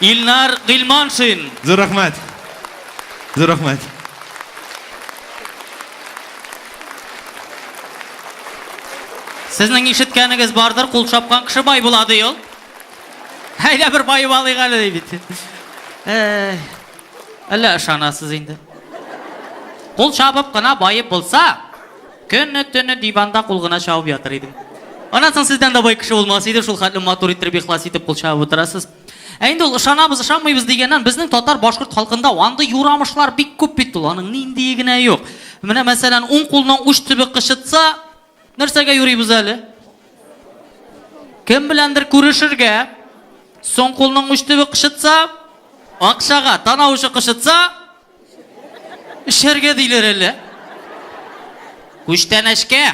Илнар Гыйльманшин. Зур рәхмәт. Зур рәхмәт. Сезнең ишеткәнегез бардыр, кул чапкан кеше бай була ди ул. Әйдә бер баеп алыйк әле ди бит. Әй, әллә ышанасыз инде. Кул чабып кына баеп булса, көне төне диванда кул гына чабып ятыр идем. Аннан соң сездән дә бай кеше булмас иде, шул хәтле матур иттереп, ихлас итеп кул чабып утырасыз. Ә инде ул ышанабыз, ышанмыйбыз дигәннән, безнең татар башкорт халкында андый юрамышлар бик күп бит ул, аның ниндие генә юк. Менә мәсәлән, уң кулның уч төбе кычытса, нәрсәгә юрыйбыз әле? Кем беләндер күрешергә. Соң кулның уч төбе кычытса, акчага, танау очы кычытса, Эчәргә диләр әллә? Күчтәнәчкә.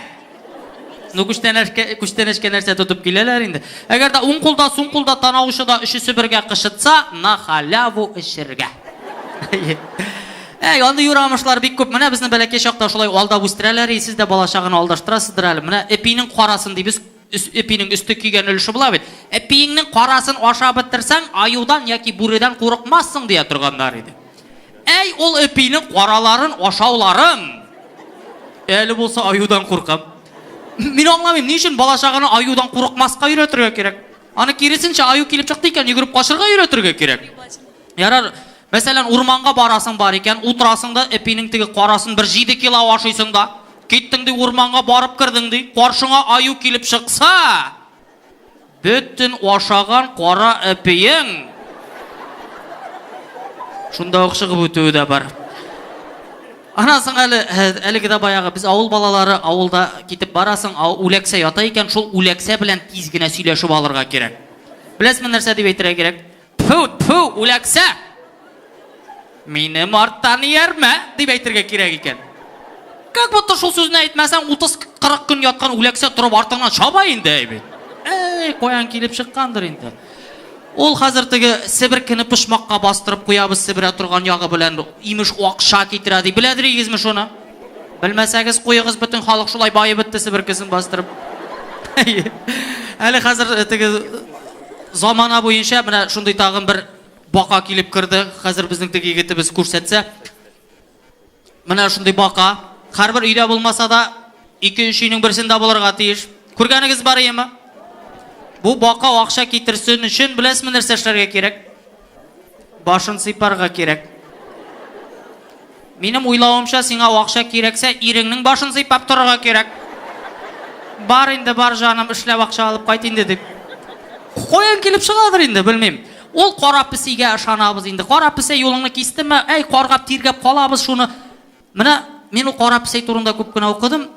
Ну, күчтәнәчкә, күчтәнәчкә нәрсә тотып киләләр инде. Әгәр дә уң кулда, сул кулда, танау очы да өчесе бергә кычытса, на халяву эчергә. Әй, андый юрамышлар бик күп. Менә безне бәләкәй чакта шулай алдап үстерәләр, и сез дә бала чагын алдаштырасыздыр әле. Менә эпинең карасын дибез, эпинең өсте көйгән өлеше була бит. Эпиеңнең карасын ашап бетерсәң, аюдан яки бүредән курыкмассың дия торганнар иде. Әй, ул эпинең караларын ашауларын! Әле булса аюдан куркам. Мин аңламыйм, ни өчен бала чаганы аюдан курыкмаска өйрәтергә кирәк? Аны киресенчә, аю килеп чыкты икән, йөгереп качырга өйрәтергә кирәк. Ярар, мәсәлән, урманга барасың бар икән, утырасың да, эпинең теге карасын бер 7 кило ашыйсың да, киттең ди, урманга барып кердең ди, каршыңа аю килеп чыкса, бөтен ашаган кара эпиең шунда ук чыгып үтүе дә бар. Аннан соң әле, әлеге дә баягы, без авыл балалары, авылда китеп барасың, үләксә ята икән, шул үләксә белән тиз генә сөйләшеп алырга кирәк. Беләсезме, нәрсә дип әйтергә кирәк? Тфү, тфү, үләксә! Минем арттан иярмә, дип әйтергә кирәк икән. Как будто шул сүзне әйтмәсәң, 30-40 көн яткан үләксә торып артыңнан чаба инде, әй бит. Әй, каян килеп чыккандыр инде. Ул хәзер теге себеркене почмакка бастырып куябыз, себерә торган ягы белән, имеш, акча китерә ди. Беләдер игезме шуны? Белмәсәгез, куегыз, бөтен халык шулай баеп бетте себеркесен бастырып. Әле хәзер э, теге Замана буенча менә шундый тагын бер бака килеп керде. Хәзер безнең теге егетебез күрсәтсә. Менә шундый бака. Һәрбер өйдә булмаса да, ике-өч өйнең берсендә булырга тиеш. Күргәнегез бар иеме? Бу бака акча китерсен өчен беләсезме нәрсә эшләргә кирәк? Башын сыйпарга кирәк. Минем уйлавымча, сиңа акча кирәксә, иреңнең башын сыйпап торырга кирәк. Бар инде, бар җаным, эшләп акча алып кайт инде дип. Каян килеп чыгадыр инде, белмим. Ул кара песигә ышанабыз инде. Кара песәй юлыңны кистеме, әй, каргап, тиргәп калабыз шуны. Менә мин ул кара песәй турында күп кенә укыдым.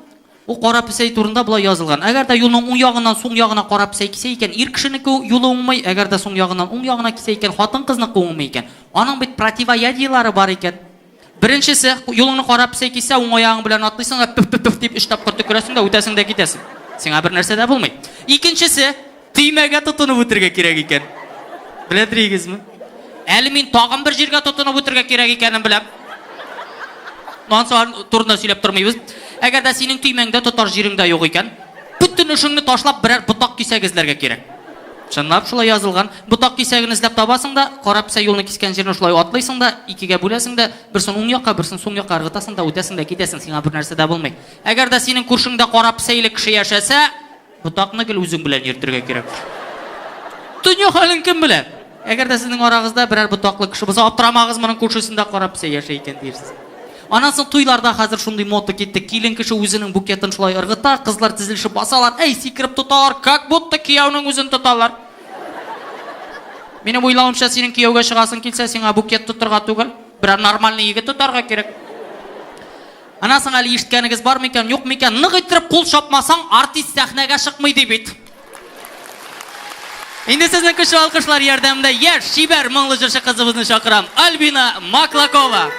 Ул кара песәй турында болай язылган. Әгәр дә юлның уң ягыннан суң ягына кара песәй кисә икән, ир кешенеке юлы уңмый, әгәр дә суң ягыннан уң ягына кисә икән, хатын-кызныкы уңмый икән. Аның бит противоядиелары бар икән. Беренчесе, юлыңны кара песәй киссә, уң аягың белән атлыйсың да пөф-пөф-пөф дип өч тапкыр төкерәсең дә үтәсең дә китәсең. Сиңа бер нәрсә дә булмый. Икенчесе, төймәгә тотынып үтергә кирәк икән. Беләдерегезме? Әле мин тагын бер җиргә тотынып үтергә кирәк икәнен беләм. Ансы турында сөйләп тормыйбыз. Әгәр дә синең төймәңдә тотар җирең дә юк икән, бөтен эшеңне ташлап берәр ботак кисәге эзләргә кирәк. Чынлап шулай язылган. Ботак кисәген эзләп табасың да, карап сә юлны кискән җирне шулай атлыйсың да, икегә бүләсең дә, берсен уң якка, берсен сул якка ыргытасың да, үтәсең дә китәсең, сиңа бер нәрсә дә булмый. Әгәр дә синең күршеңдә карап сәйле кеше яшәсә, Ботакны гел үзең белән йөртергә кирәк. Дөнья хәлен кем белә? Әгәр дә сезнең арагызда берәр ботаклы кеше булса, аптырамагыз, моның күршесендә карап песәй яши икән диерсез. Аннан соң туйларда хәзер шундый мода китте. Килен кеше үзенең букетын шулай ыргыта, кызлар тезелешеп басалар, әй, сикереп тоталар, как будто кияүнең үзен тоталар. Минем уйлавымча, синең кияүгә чыгасың килсә, сиңа букет тотырга түгел, берәр нормальный егет тотарга кирәк. Аннан соң әле ишеткәнегез бар микән, юк микән, нык иттереп кул чапмасаң, артист сәхнәгә чыкмый ди бит. Инде сезнең көчле алкышлар ярдәмендә яшь, чибәр, моңлы җырчы кызыбызны чакырам. Альбина Маклакова.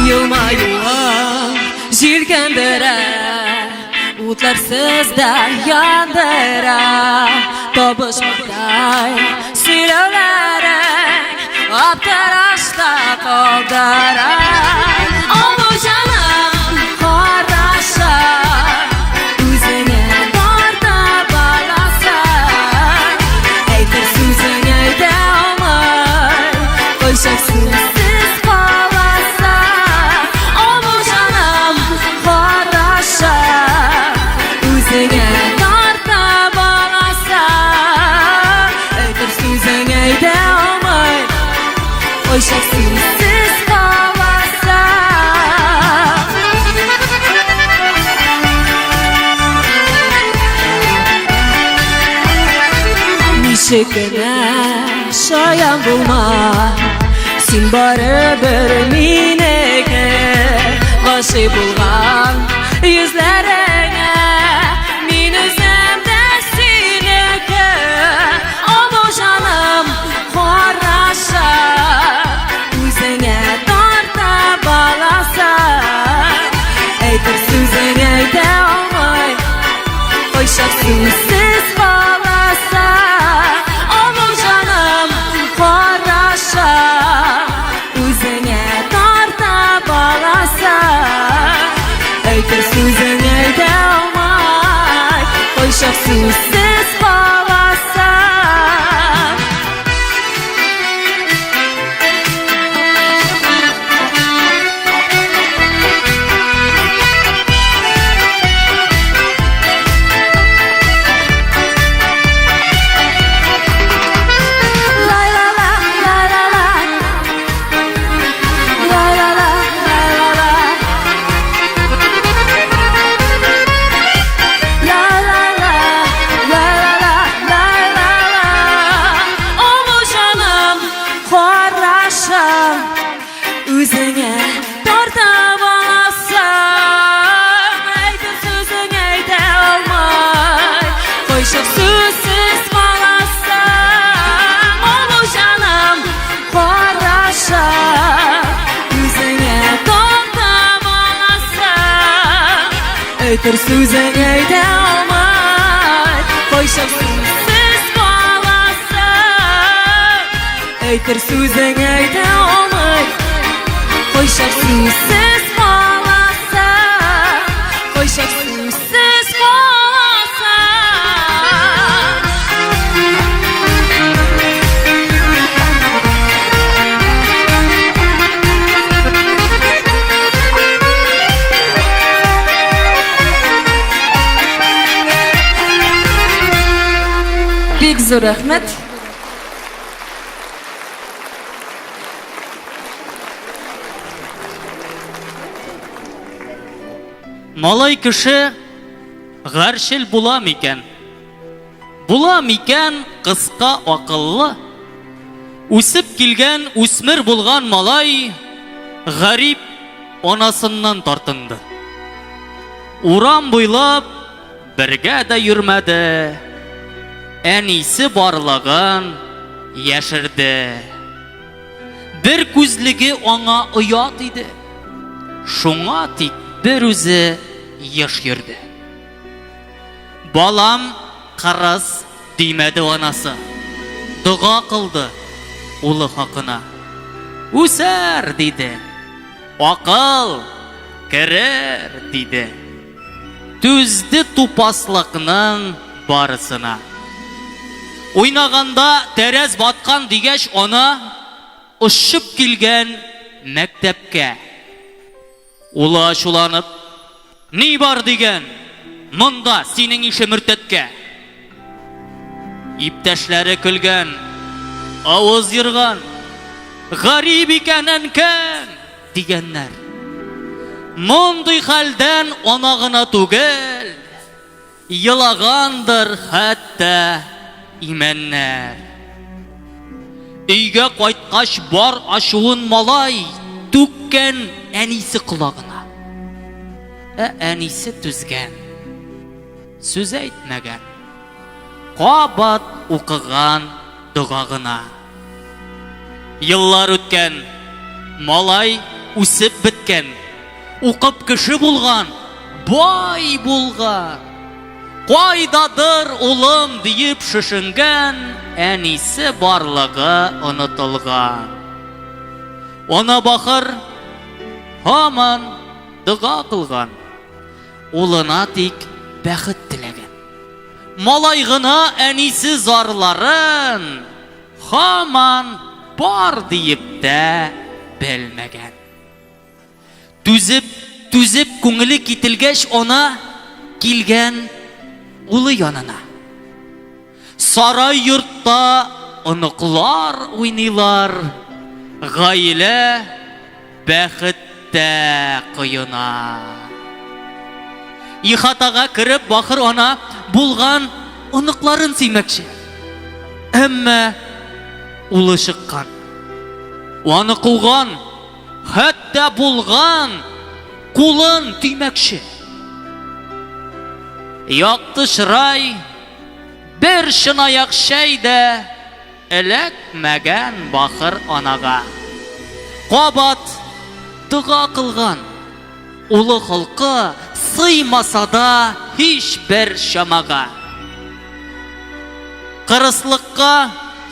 Елмаюың җилкендерә, утларсыз да яндыра. Табышмактай сөйләүләрең аптырашта калдыра. Олы җаным, карашы, үзеңә тарта баласың. Әйтер сүзең әйтә алмый, кайчак сүзсез каласың. Олы җаным, карашы, үзеңә тарта баласың. Әйтер сүзең әйтә алмый, кайчак сүзсез каласың. Ничек кенә шаян булма, син барыбер минеке. Гашыйк булган йөзләреңә, мин үзем дә синеке. Олы җаным, карашы, үзеңә тарта баласың. Әйтер сүзең әйтә алмый, кайчак сүзсез каласың. Олы җаным, карашы, үзеңә тарта баласың. Әйтер сүзең әйтә алмый, кайчак сүзсез каласың. Лай-ла-ла, лай-ла-ла. Лай-ла-ла, лай-ла-ла. Ла-ла-ла, ла-ла-ла, ла-ла-ла. Олы җаным, карашы, үзеңә тарта баласың. Әйтер сүзең әйтә алмый, кайчак сүзсез каласың. Олы җаным, карашы, үзеңә тарта баласың. Әйтер сүзең әйтә алмый, кайчак сүзсез каласың. Әйтер сүзең әйтә алмый, кайчак сүзсез каласың. Кайчак сүзсез каласың. Бик зур рәхмәт. Малай кеше гарьчел була микән? Була микән кыска акыллы? Үсеп килгән үсмер булган малай гарип анасыннан тартынды. Урам буйлап бергә дә йөрмәде, әнисе барлыгын яшерде. Бер күзлеге аңа оят иде. Шуңа тик бер үзе еш йөрде. Балам кырыс димәде анасы. Дога кылды улы хакына. Үсәр, диде. Акыл. Керер, диде. Түзде тупаслыкның барысына. Уйнаганда тәрәз баткан дигәч, ана очып килгән мәктәпкә. Улы ачуланып, Ни бар дигән, монда синең ише мөртәткә? Иптәшләре көлгән, авыз ерган, Гарип икән әнкәң! Дигәннәр. Мондый хәлдән ана гына түгел, елагандыр хәтта имәннәр. Өйгә кайткач бар ачуын малай түккән әнисе колагына. Ә әнисе түзгән, сүз әйтмәгән, кабат укыган дога гына. Еллар үткән, малай үсеп беткән, укып кеше булган, бай булган. Кайдадыр улым диеп шешенгән, әнисе барлыгы онытылган. Ана бахыр һаман дога кылган, улына тик бәхет теләгән. Малай гына әнисе зарларын һаман бар диеп тә белмәгән. Түзеп, түзеп күңеле кителгәч, ана килгән улы янына. Сарай йортта оныклар уйныйлар, гаилә Бәхеттә коена. Ихатага кереп, бахыр ана булган оныкларын сөймәкче. Әмма улы чыккан. Аны куган, хәтта булган кулын төймәкче. Якты чырай, бер чынаяк чәй дә Эләкмәгән бахыр анага. Кабат дога кылган. Улы холкы сыймаса да һичбер чамага. Кырыслыкка,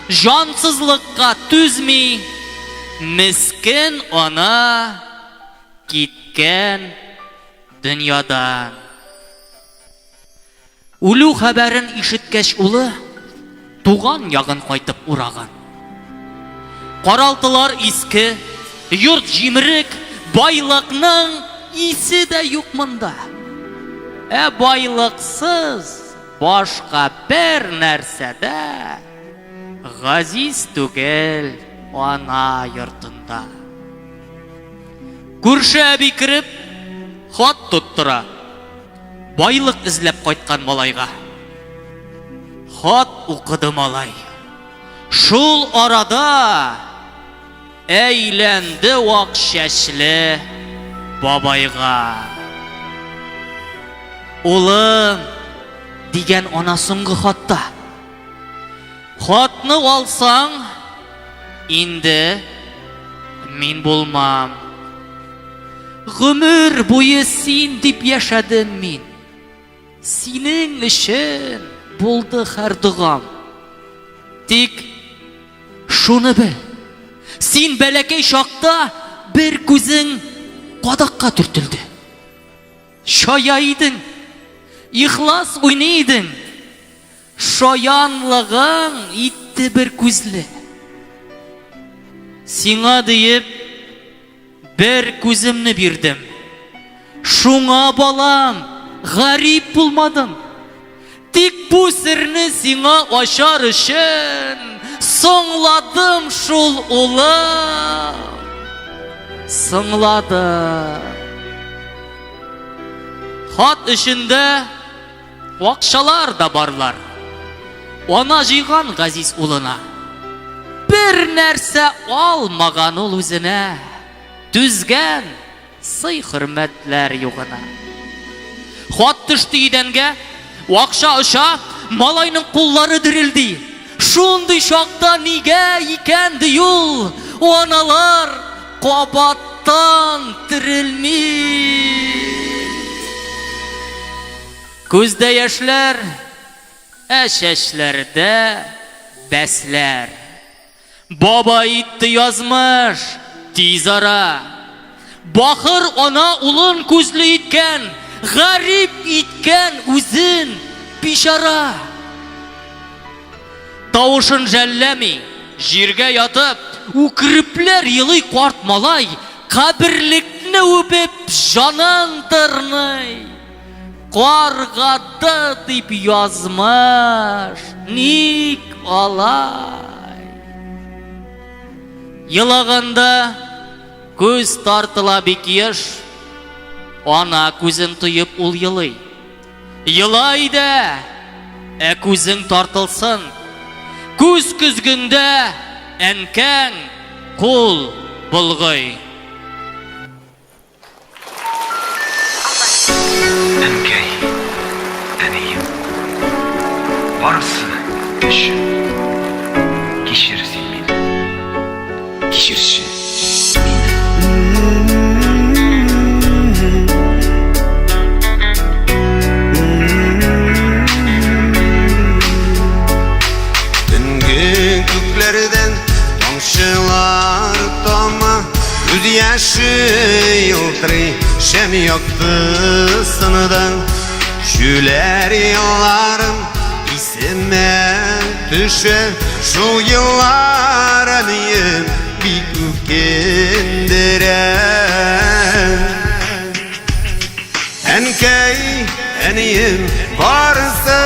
җансызлыкка түзми, мескен ана киткән дөньядан. Үлү хәбәрен ишеткәч улы туган ягын кайтып ураган. Каралтылар иске, йорт җимерек, байлыкның исе дә юк монда. Ә байлыксыз башка бер нәрсә дә газиз түгел ана йортында. Күрше әби кереп, хат тоттыра. Байлык эзләп кайткан малайга. Хат укыды малай. Шул арада әйләнде вак чәчле бабайга. Улым, дигән ана соңгы хатта. Хатны алсаң, инде мин булмам. Гомер буе син дип яшәдем мин. Синең өчен булды һәр догам. Тик шуны бел. Син бәләкәй чакта бер күзең кадакка төртелде. Чая идең, ихлас уйный идең. Шаянлыгың итте бер күзле. Сиңа диеп бер күземне бирдем. Шуңа балам, гарип булмадым. Тик бу серне сиңа ачар өчен соңладым шул, улым. Соңладым. Хат эчендә Акчалар да барлар. Ана җыйган газиз улына. Бер нәрсә алмаган ул үзенә. Түзгән сый-хөрмәтләр югына. Хат төште идәнгә, акча оча, малайның куллары дерелди. Шундый чакта нигә икән ди ул, аналар кабаттан терелми. Күздә яшьләр, ә чәчләрдә бәсләр. Баба итте язмыш, тиз ара. Бахыр ана улын күзле иткән, гарип иткән үзен, бичара. Тавышын жәлләми, җиргә ятып, үкерепләр елый карт малай, каберлекне үбеп, җанын тырный. Каргады дип язмыш, ник алай? Елаганда күз тартыла бик еш, ана күзен тоеп ул елый. Ела әйдә, ә күзең тартылсын. Күз көзгеңдә әнкәң кул болгый. Әнкәй, әнием, барысы өчен кичер син мине, кичерче мине. Төнге күкләрдән тамчылар тама, күз яше елтырый шәм яктысында. Шүләр елларым исемә төшә, шул еллар әнием бик үкендерә. Әнкәй, әнием, барысы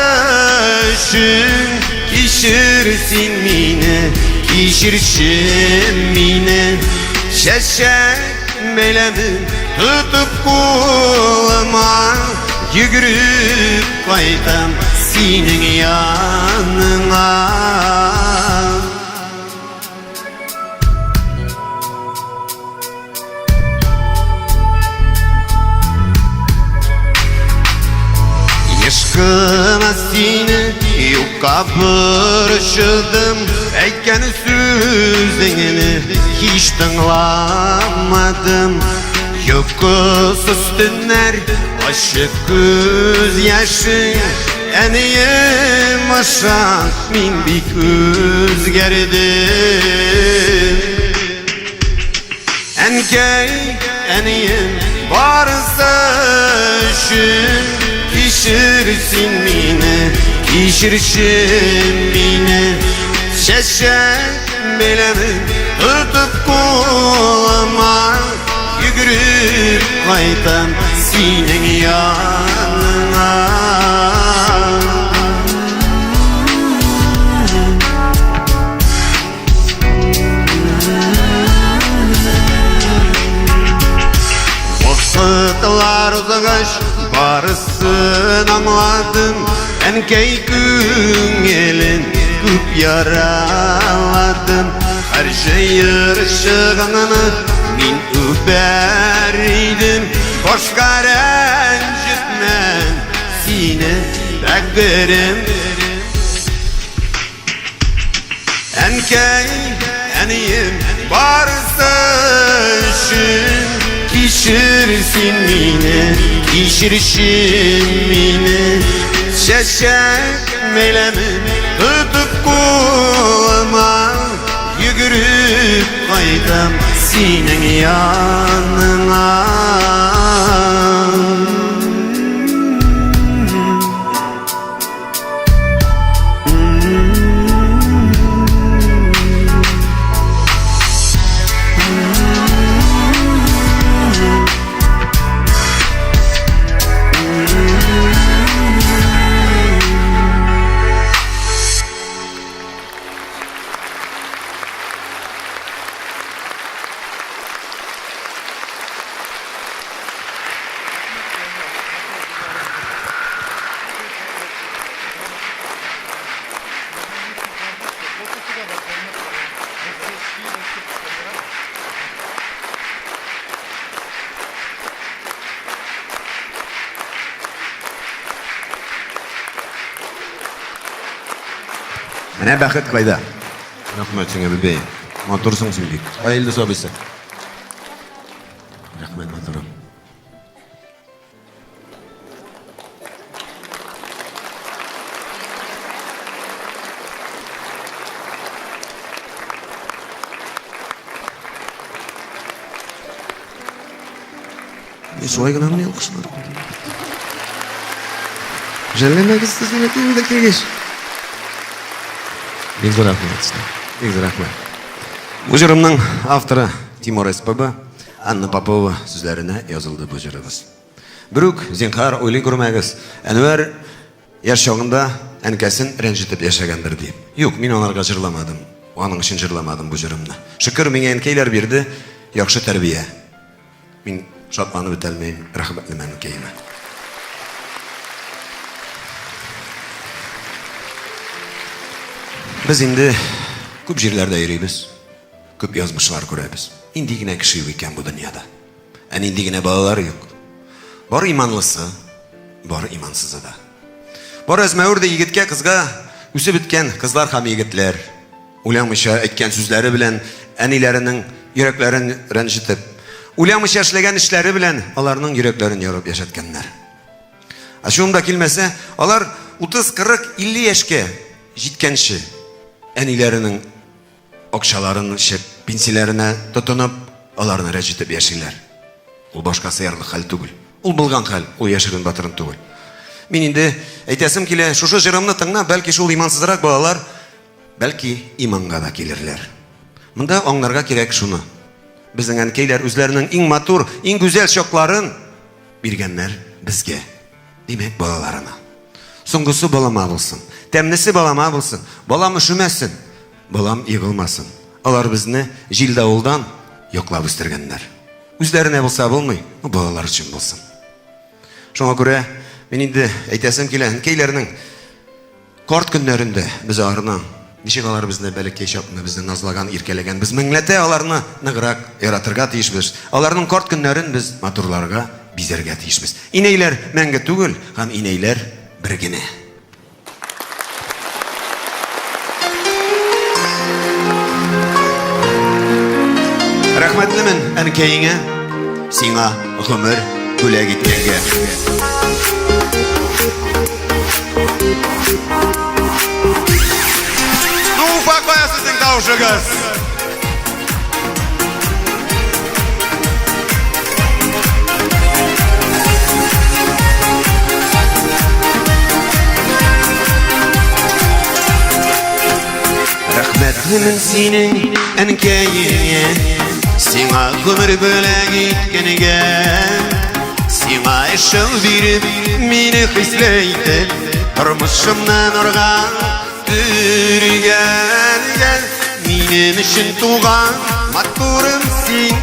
өчен кичер син мине, кичерче мине. Чәчәк бәйләмен тотып кулыма, йөгереп кайтам синең яныңа. Еш кына сине юкка борчыдым, әйткән сүзеңне һич тыңламадым. Йокысыз төннәр, ачы күз яше, әнием аша мин бик үзгәрдем. Әнкәй, әнием, барысы өчен кичер син мине, кичерче мине. Чәчәк бәйләмен тотып кулыма, йөгереп кайтам синең яныңа. Вакытлар узгач, барысын аңладым, әнкәй күңелен күп яраладым. Һәр җыерчыгыңны мин үбәр идем, башка рәнҗетмәм сине, бәгырем. Әнкәй, әнием, барысы өчен кичер син мине, кичерче мине. Чәчәк бәйләмен тотып кулыма, йөгереп кайтам синең яныңа. Менә бәхет кайда. Рәхмәт сиңа, бибәй. Матурсың син бик. Кая Илдус абыйсы? Рәхмәт, матурым. Шулай гына мени ул кешеләр? Жәлләмәгез сез мине инде килгәч. Бик зур рәхмәт сезгә. Бик зур рәхмәт. Бу җырымның авторы Тимур СПБ, Анна Попова сүзләренә язылды бу җырыбыз. Берүк, зинһар, уйлый күрмәгез. Әнвәр яшь чагында әнкәсен рәнҗетеп яшәгәндер дип. Юк, мин аларга җырламадым. Аның өчен җырламадым бу җырымны. Шөкер, миңа әнкәйләр бирде яхшы тәрбия. Мин шатланып бетәлмим, рәхмәтлемен әнкәемә. Без инде күп җирләрдә йөрибез, күп язмышлар күрәбез. Нинди генә кеше юк икән бу дөньяда. Ә нинди генә балалар юк. Бар иманлысы, бар имансызы да. Бар әзмәвер дә егеткә, кызга үсеп беткән кызлар һәм егетләр. Уйламыйча әйткән сүзләре белән әниләренең йөрәкләрен рәнҗетеп, уйламыйча эшләгән эшләре белән аларның йөрәкләрен ярып яшәткәннәр. Ачуым да килмәсә, алар 30, 40, 50 яшькә җиткәнче әниләренең акчаларын эчеп, пенсияләренә тотынып, аларны рәнҗетеп яшиләр. Ул башка сыярлык хәл түгел. Ул булган хәл, ул яшерен батырын түгел. Мин инде әйтәсем килә, шушы җырымны тыңлап, бәлки шул имансызрак балалар Бәлки, иманга да килерләр. Монда аңларга кирәк шуны. Безнең әнкәйләр үзләренең иң матур, иң гүзәл чакларын биргәннәр безгә. Димәк, балаларына. Соңгысы балама булсын. Тәмлесе балама булсын. Балам өшемәсен. Балам егылмасын. Алар безне җил-давылдан яклап үстергәннәр. Үзләренә булса булмый, балалар өчен булсын. Шуңа күрә мин инде әйтәсем килә, әнкәйләрнең Карт көннәрендә без аларны, ничек алар безне бәләкәй чакны безне назлаган, иркәләгән, без меңләтә аларны ныграк яратырга тиешбез. Аларның карт көннәрен без матурларга, бизәргә тиешбез. Инәйләр мәңге түгел һәм инәйләр бер генә. Рәхмәтлемен әнкәеңә, сиңа гомер бүләк иткәнгә. Ну, Уфа, кая сезнең тавышыгыз? Рәхмәтлемен синең әнкәеңә, сиңа гомер бүләк иткәнгә. Сиңа эшел биреп, мине хисле итеп, тормышымны нурга төргәнгә. Минем өчен туган матурым син,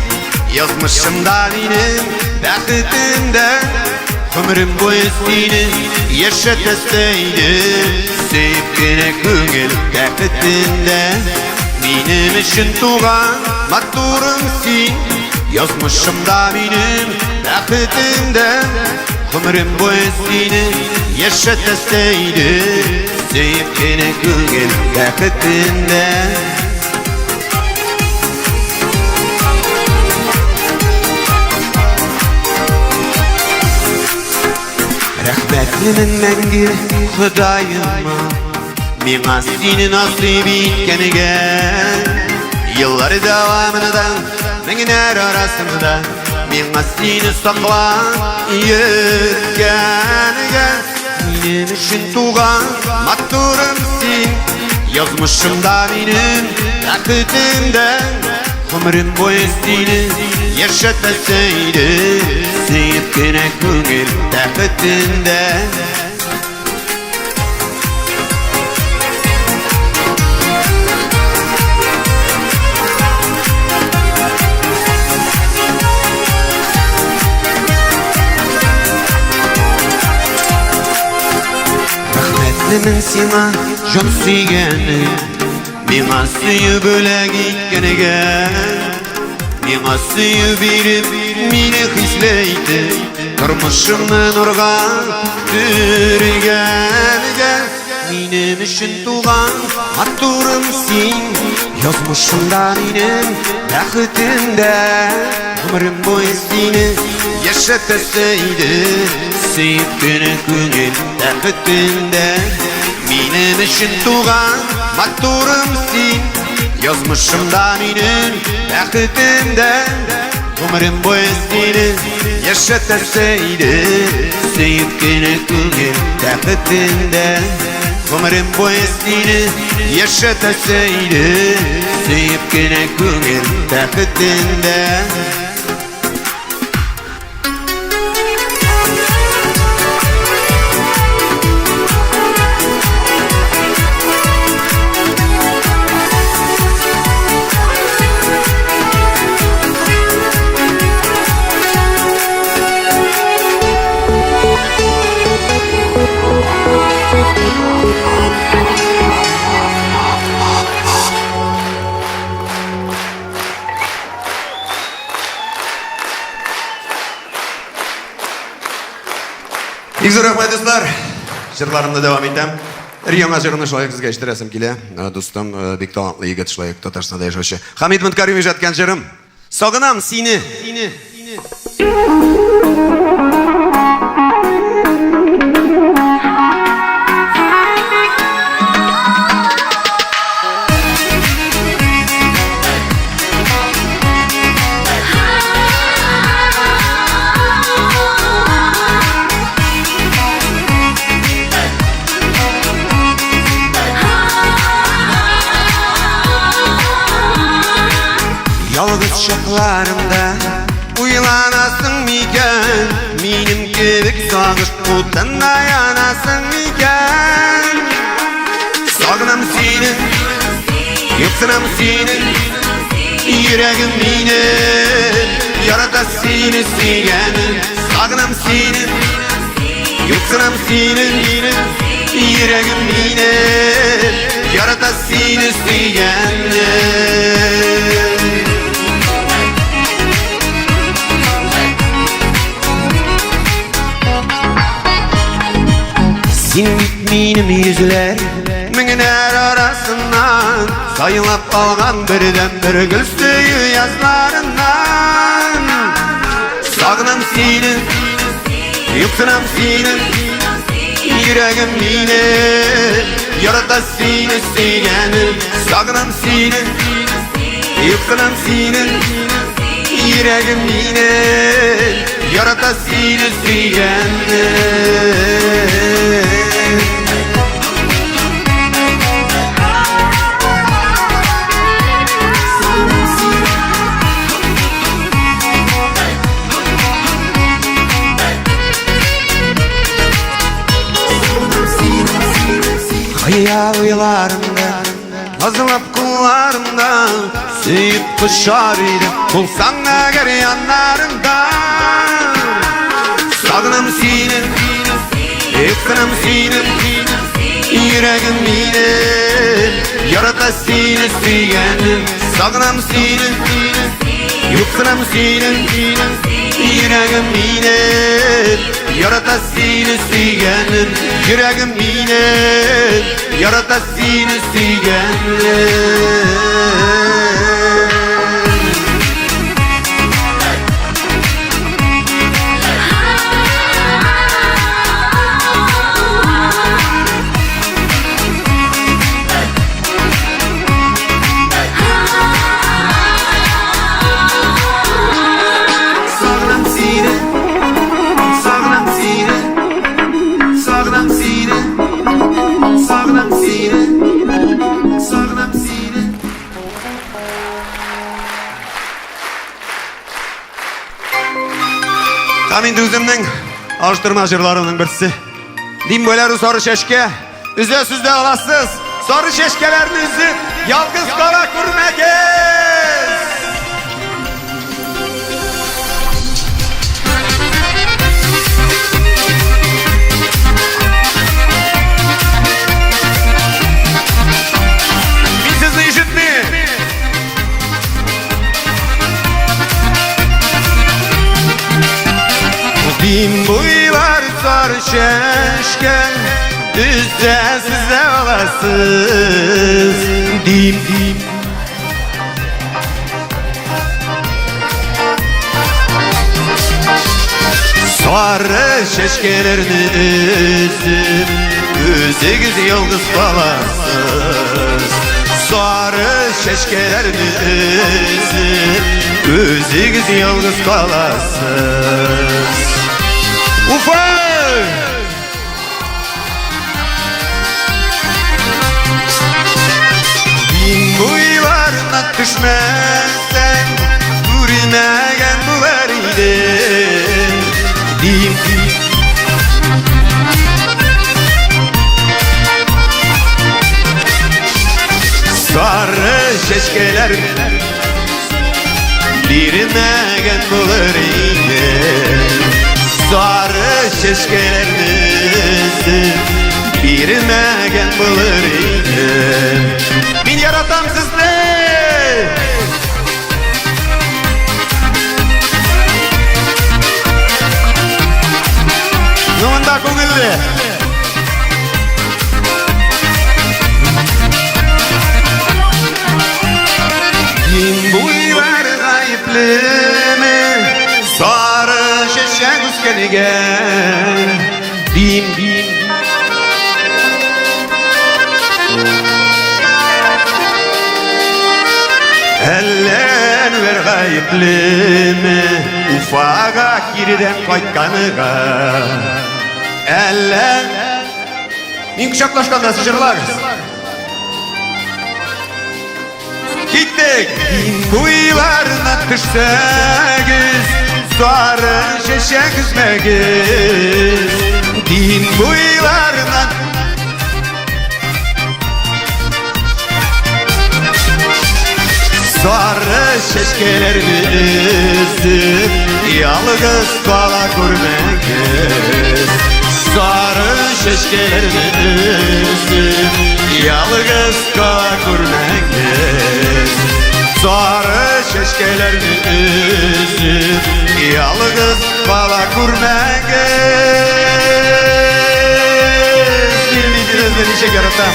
язмышымда минем бәхетемдә. Гомерем буе сине яшәтәсе иде, сөеп кенә күңел бәхетендә. Минем өчен туган матурым син, язмышымда минем бәхетемдә. Гомерем буе сине яшәтәсе иде, сөеп кенә күңел бәхетендә. Рәхмәтлемен мәңге Ходаема, миңа сине насыйп иткәнгә. Еллар дәвамында, меңнәр арасында миңа сине саклап йөрткәнгә. Минем өчен туган матурым син, язмышымда минем бәхетемдә. Гомерем буе сине яшәтәсе иде, сөеп кенә күңел бәхетендә. Рәхмәтлемен сиңа, җан сөйгәнем, миңа сөю бүләк иткәнгә. Миңа сөю биреп, мине хисле итеп, тормышымны нурга төргәнгә. Минем өчен туган матурым син, язмышымда минем бәхетемдә. Гомерем буе сине яшәтәсе иде, сөеп кенә күңел бәхетендә. Минем өчен туган матурым син, язмышымда минем бәхетемдә. Гомерем буе сине яшәтәсе иде. Сөеп кенә күңел тәхетендә. Гомерем буе сине яшәтәсе иде. Сөеп кенә күңел тәхетендә. Бик зур рәхмәт, дуслар. Җырларымны дәвам итәм. Бер яңа җырны шулай сезгә ишеттерәсем килә. Дустым, бик талантлы егет, шулай Татарстанда яшәүче. Хамид Мөнкарим иҗат иткән җырым. Сагынам сине. Сине. Ялгыз чакларымда уйланасың микән? Минем кебек сагыш утында янасың микән? Сагынам сине, юксынам сине, йөрәгем мине ярата сине сөйгәнем. Сагынам сине, юксынам сине, йөрәгем мине ярата сине сөйгәнем. Син бит минем йөзләр меңнәр арасыннан сайлап алган бердән-бер гөл сөю язларыннан. Сагынам сине, юксынам сине, йөрәгем мине ярата сине сөйгәнем. Сагынам сине, юксынам сине, йөрәгем мине ярата сине сөйгәнем. Хыял уйларымда, назлап кулларымда, сөеп кочар идем, булсаң әгәр яннарымда. Сагынам сине, юксынам сине, йөрәгем мине ярата сине сөйгәнем. Сагынам сине, юксынам сине, йөрәгем мине ярата сине сөйгәнем. Йөрәгем мине ярата сине сөйгәнем. Сагынам сине, сагынам сине, сагынам сине, сагынам сине, сагынам сине. Һәм инде үземнең алыштырма җырларымның берсе. Дим бөләру сары чәчкә, өзәсез дә аласыз. Сары чәчкәләрне өзеп, ялгыз кала күрмәгез. Мин сезне ишетмим. Дим буйлар сары чәчкә, өзәсез дә аласыз. Дим, дим. Сары чәчкәләрне өзеп, үзегез ялгыз каласыз. Сары чәчкәләрне өзеп, үзегез ялгыз каласыз. Уфа! Дин буйларына төшмәсәң, күрмәгән булыр идең. Дин Сары чәчкәләр бирмәгән булыр идең. Сары чәчкәләрне өзеп бирмәгән булыр идем. Мин яратам сезне! Ну, монда күңелле. Мин буйлар гаеплеме? Сары чәчәк үскәнгә. Дим, дим. Әллә Әнвәр гаеплеме? Уфага киредән кайтканыга. Әллә Мин кочаклашканда сез җырлагыз. Киттек! Буйларына төшсәгез, сары чәчәк өзмәгез. Дин буйларына Сары чәчкәләрне өзеп, ялгыз кала күрмәгез. Сары чәчкәләрне өзеп, ялгыз кала күрмәгез. Сары чәчкәләрне өзеп, ялгыз кала күрмәгез. Мин бит ничек яратам.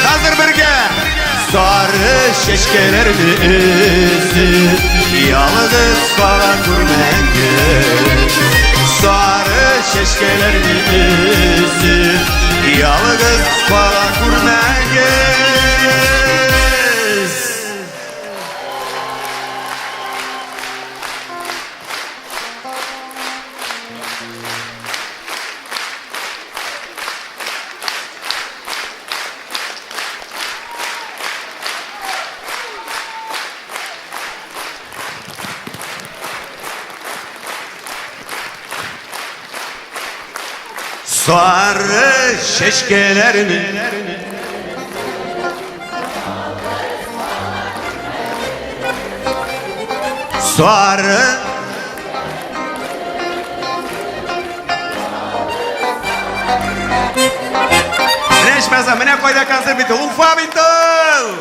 Хәзер бергә Сары чәчкәләрне өзеп, ялгыз кала күрмәгез. Сары чәчкәләрне өзеп, ялгыз кала күрмәгез. Сары чәчкәләрне Сары Менә ичмаса, менә кайда концерт бит ул. Уфа бит ул!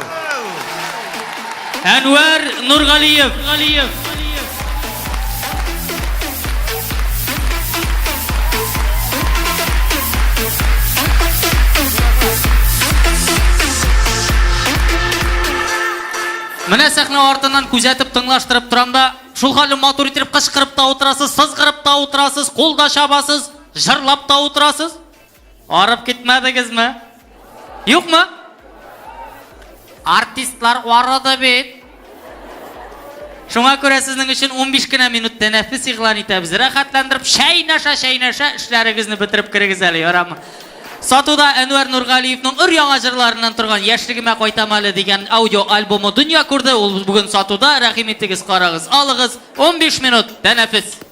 Әнвәр Нургалиев. Галиев. Менә сәхнә артыннан күзәтеп, тыңлаштырып торам да, шул хәле матур итеп кычкырып та утырасыз, сызгырып та утырасыз, кул да чабасыз, җырлап та утырасыз. Арып китмәдегезме? Юкмы? Артистлар арыды бит. Шуңа күрә сезнең өчен 15 кенә минут тәнәфес игълан итәбез. Рәхәтләндереп чәйнәшә-чәйнәшә эшләрегезне бетереп керегез әле, ярамы? Сатуда Әнвәр Нургалиевның өр-яңа җырларыннан торган Яшьлегемә кайтам әле дигән аудио альбомы дөнья күрде. Ул бүген сатуда. Рәхим итегез, карагыз, алыгыз. 15 минут тәнәфес.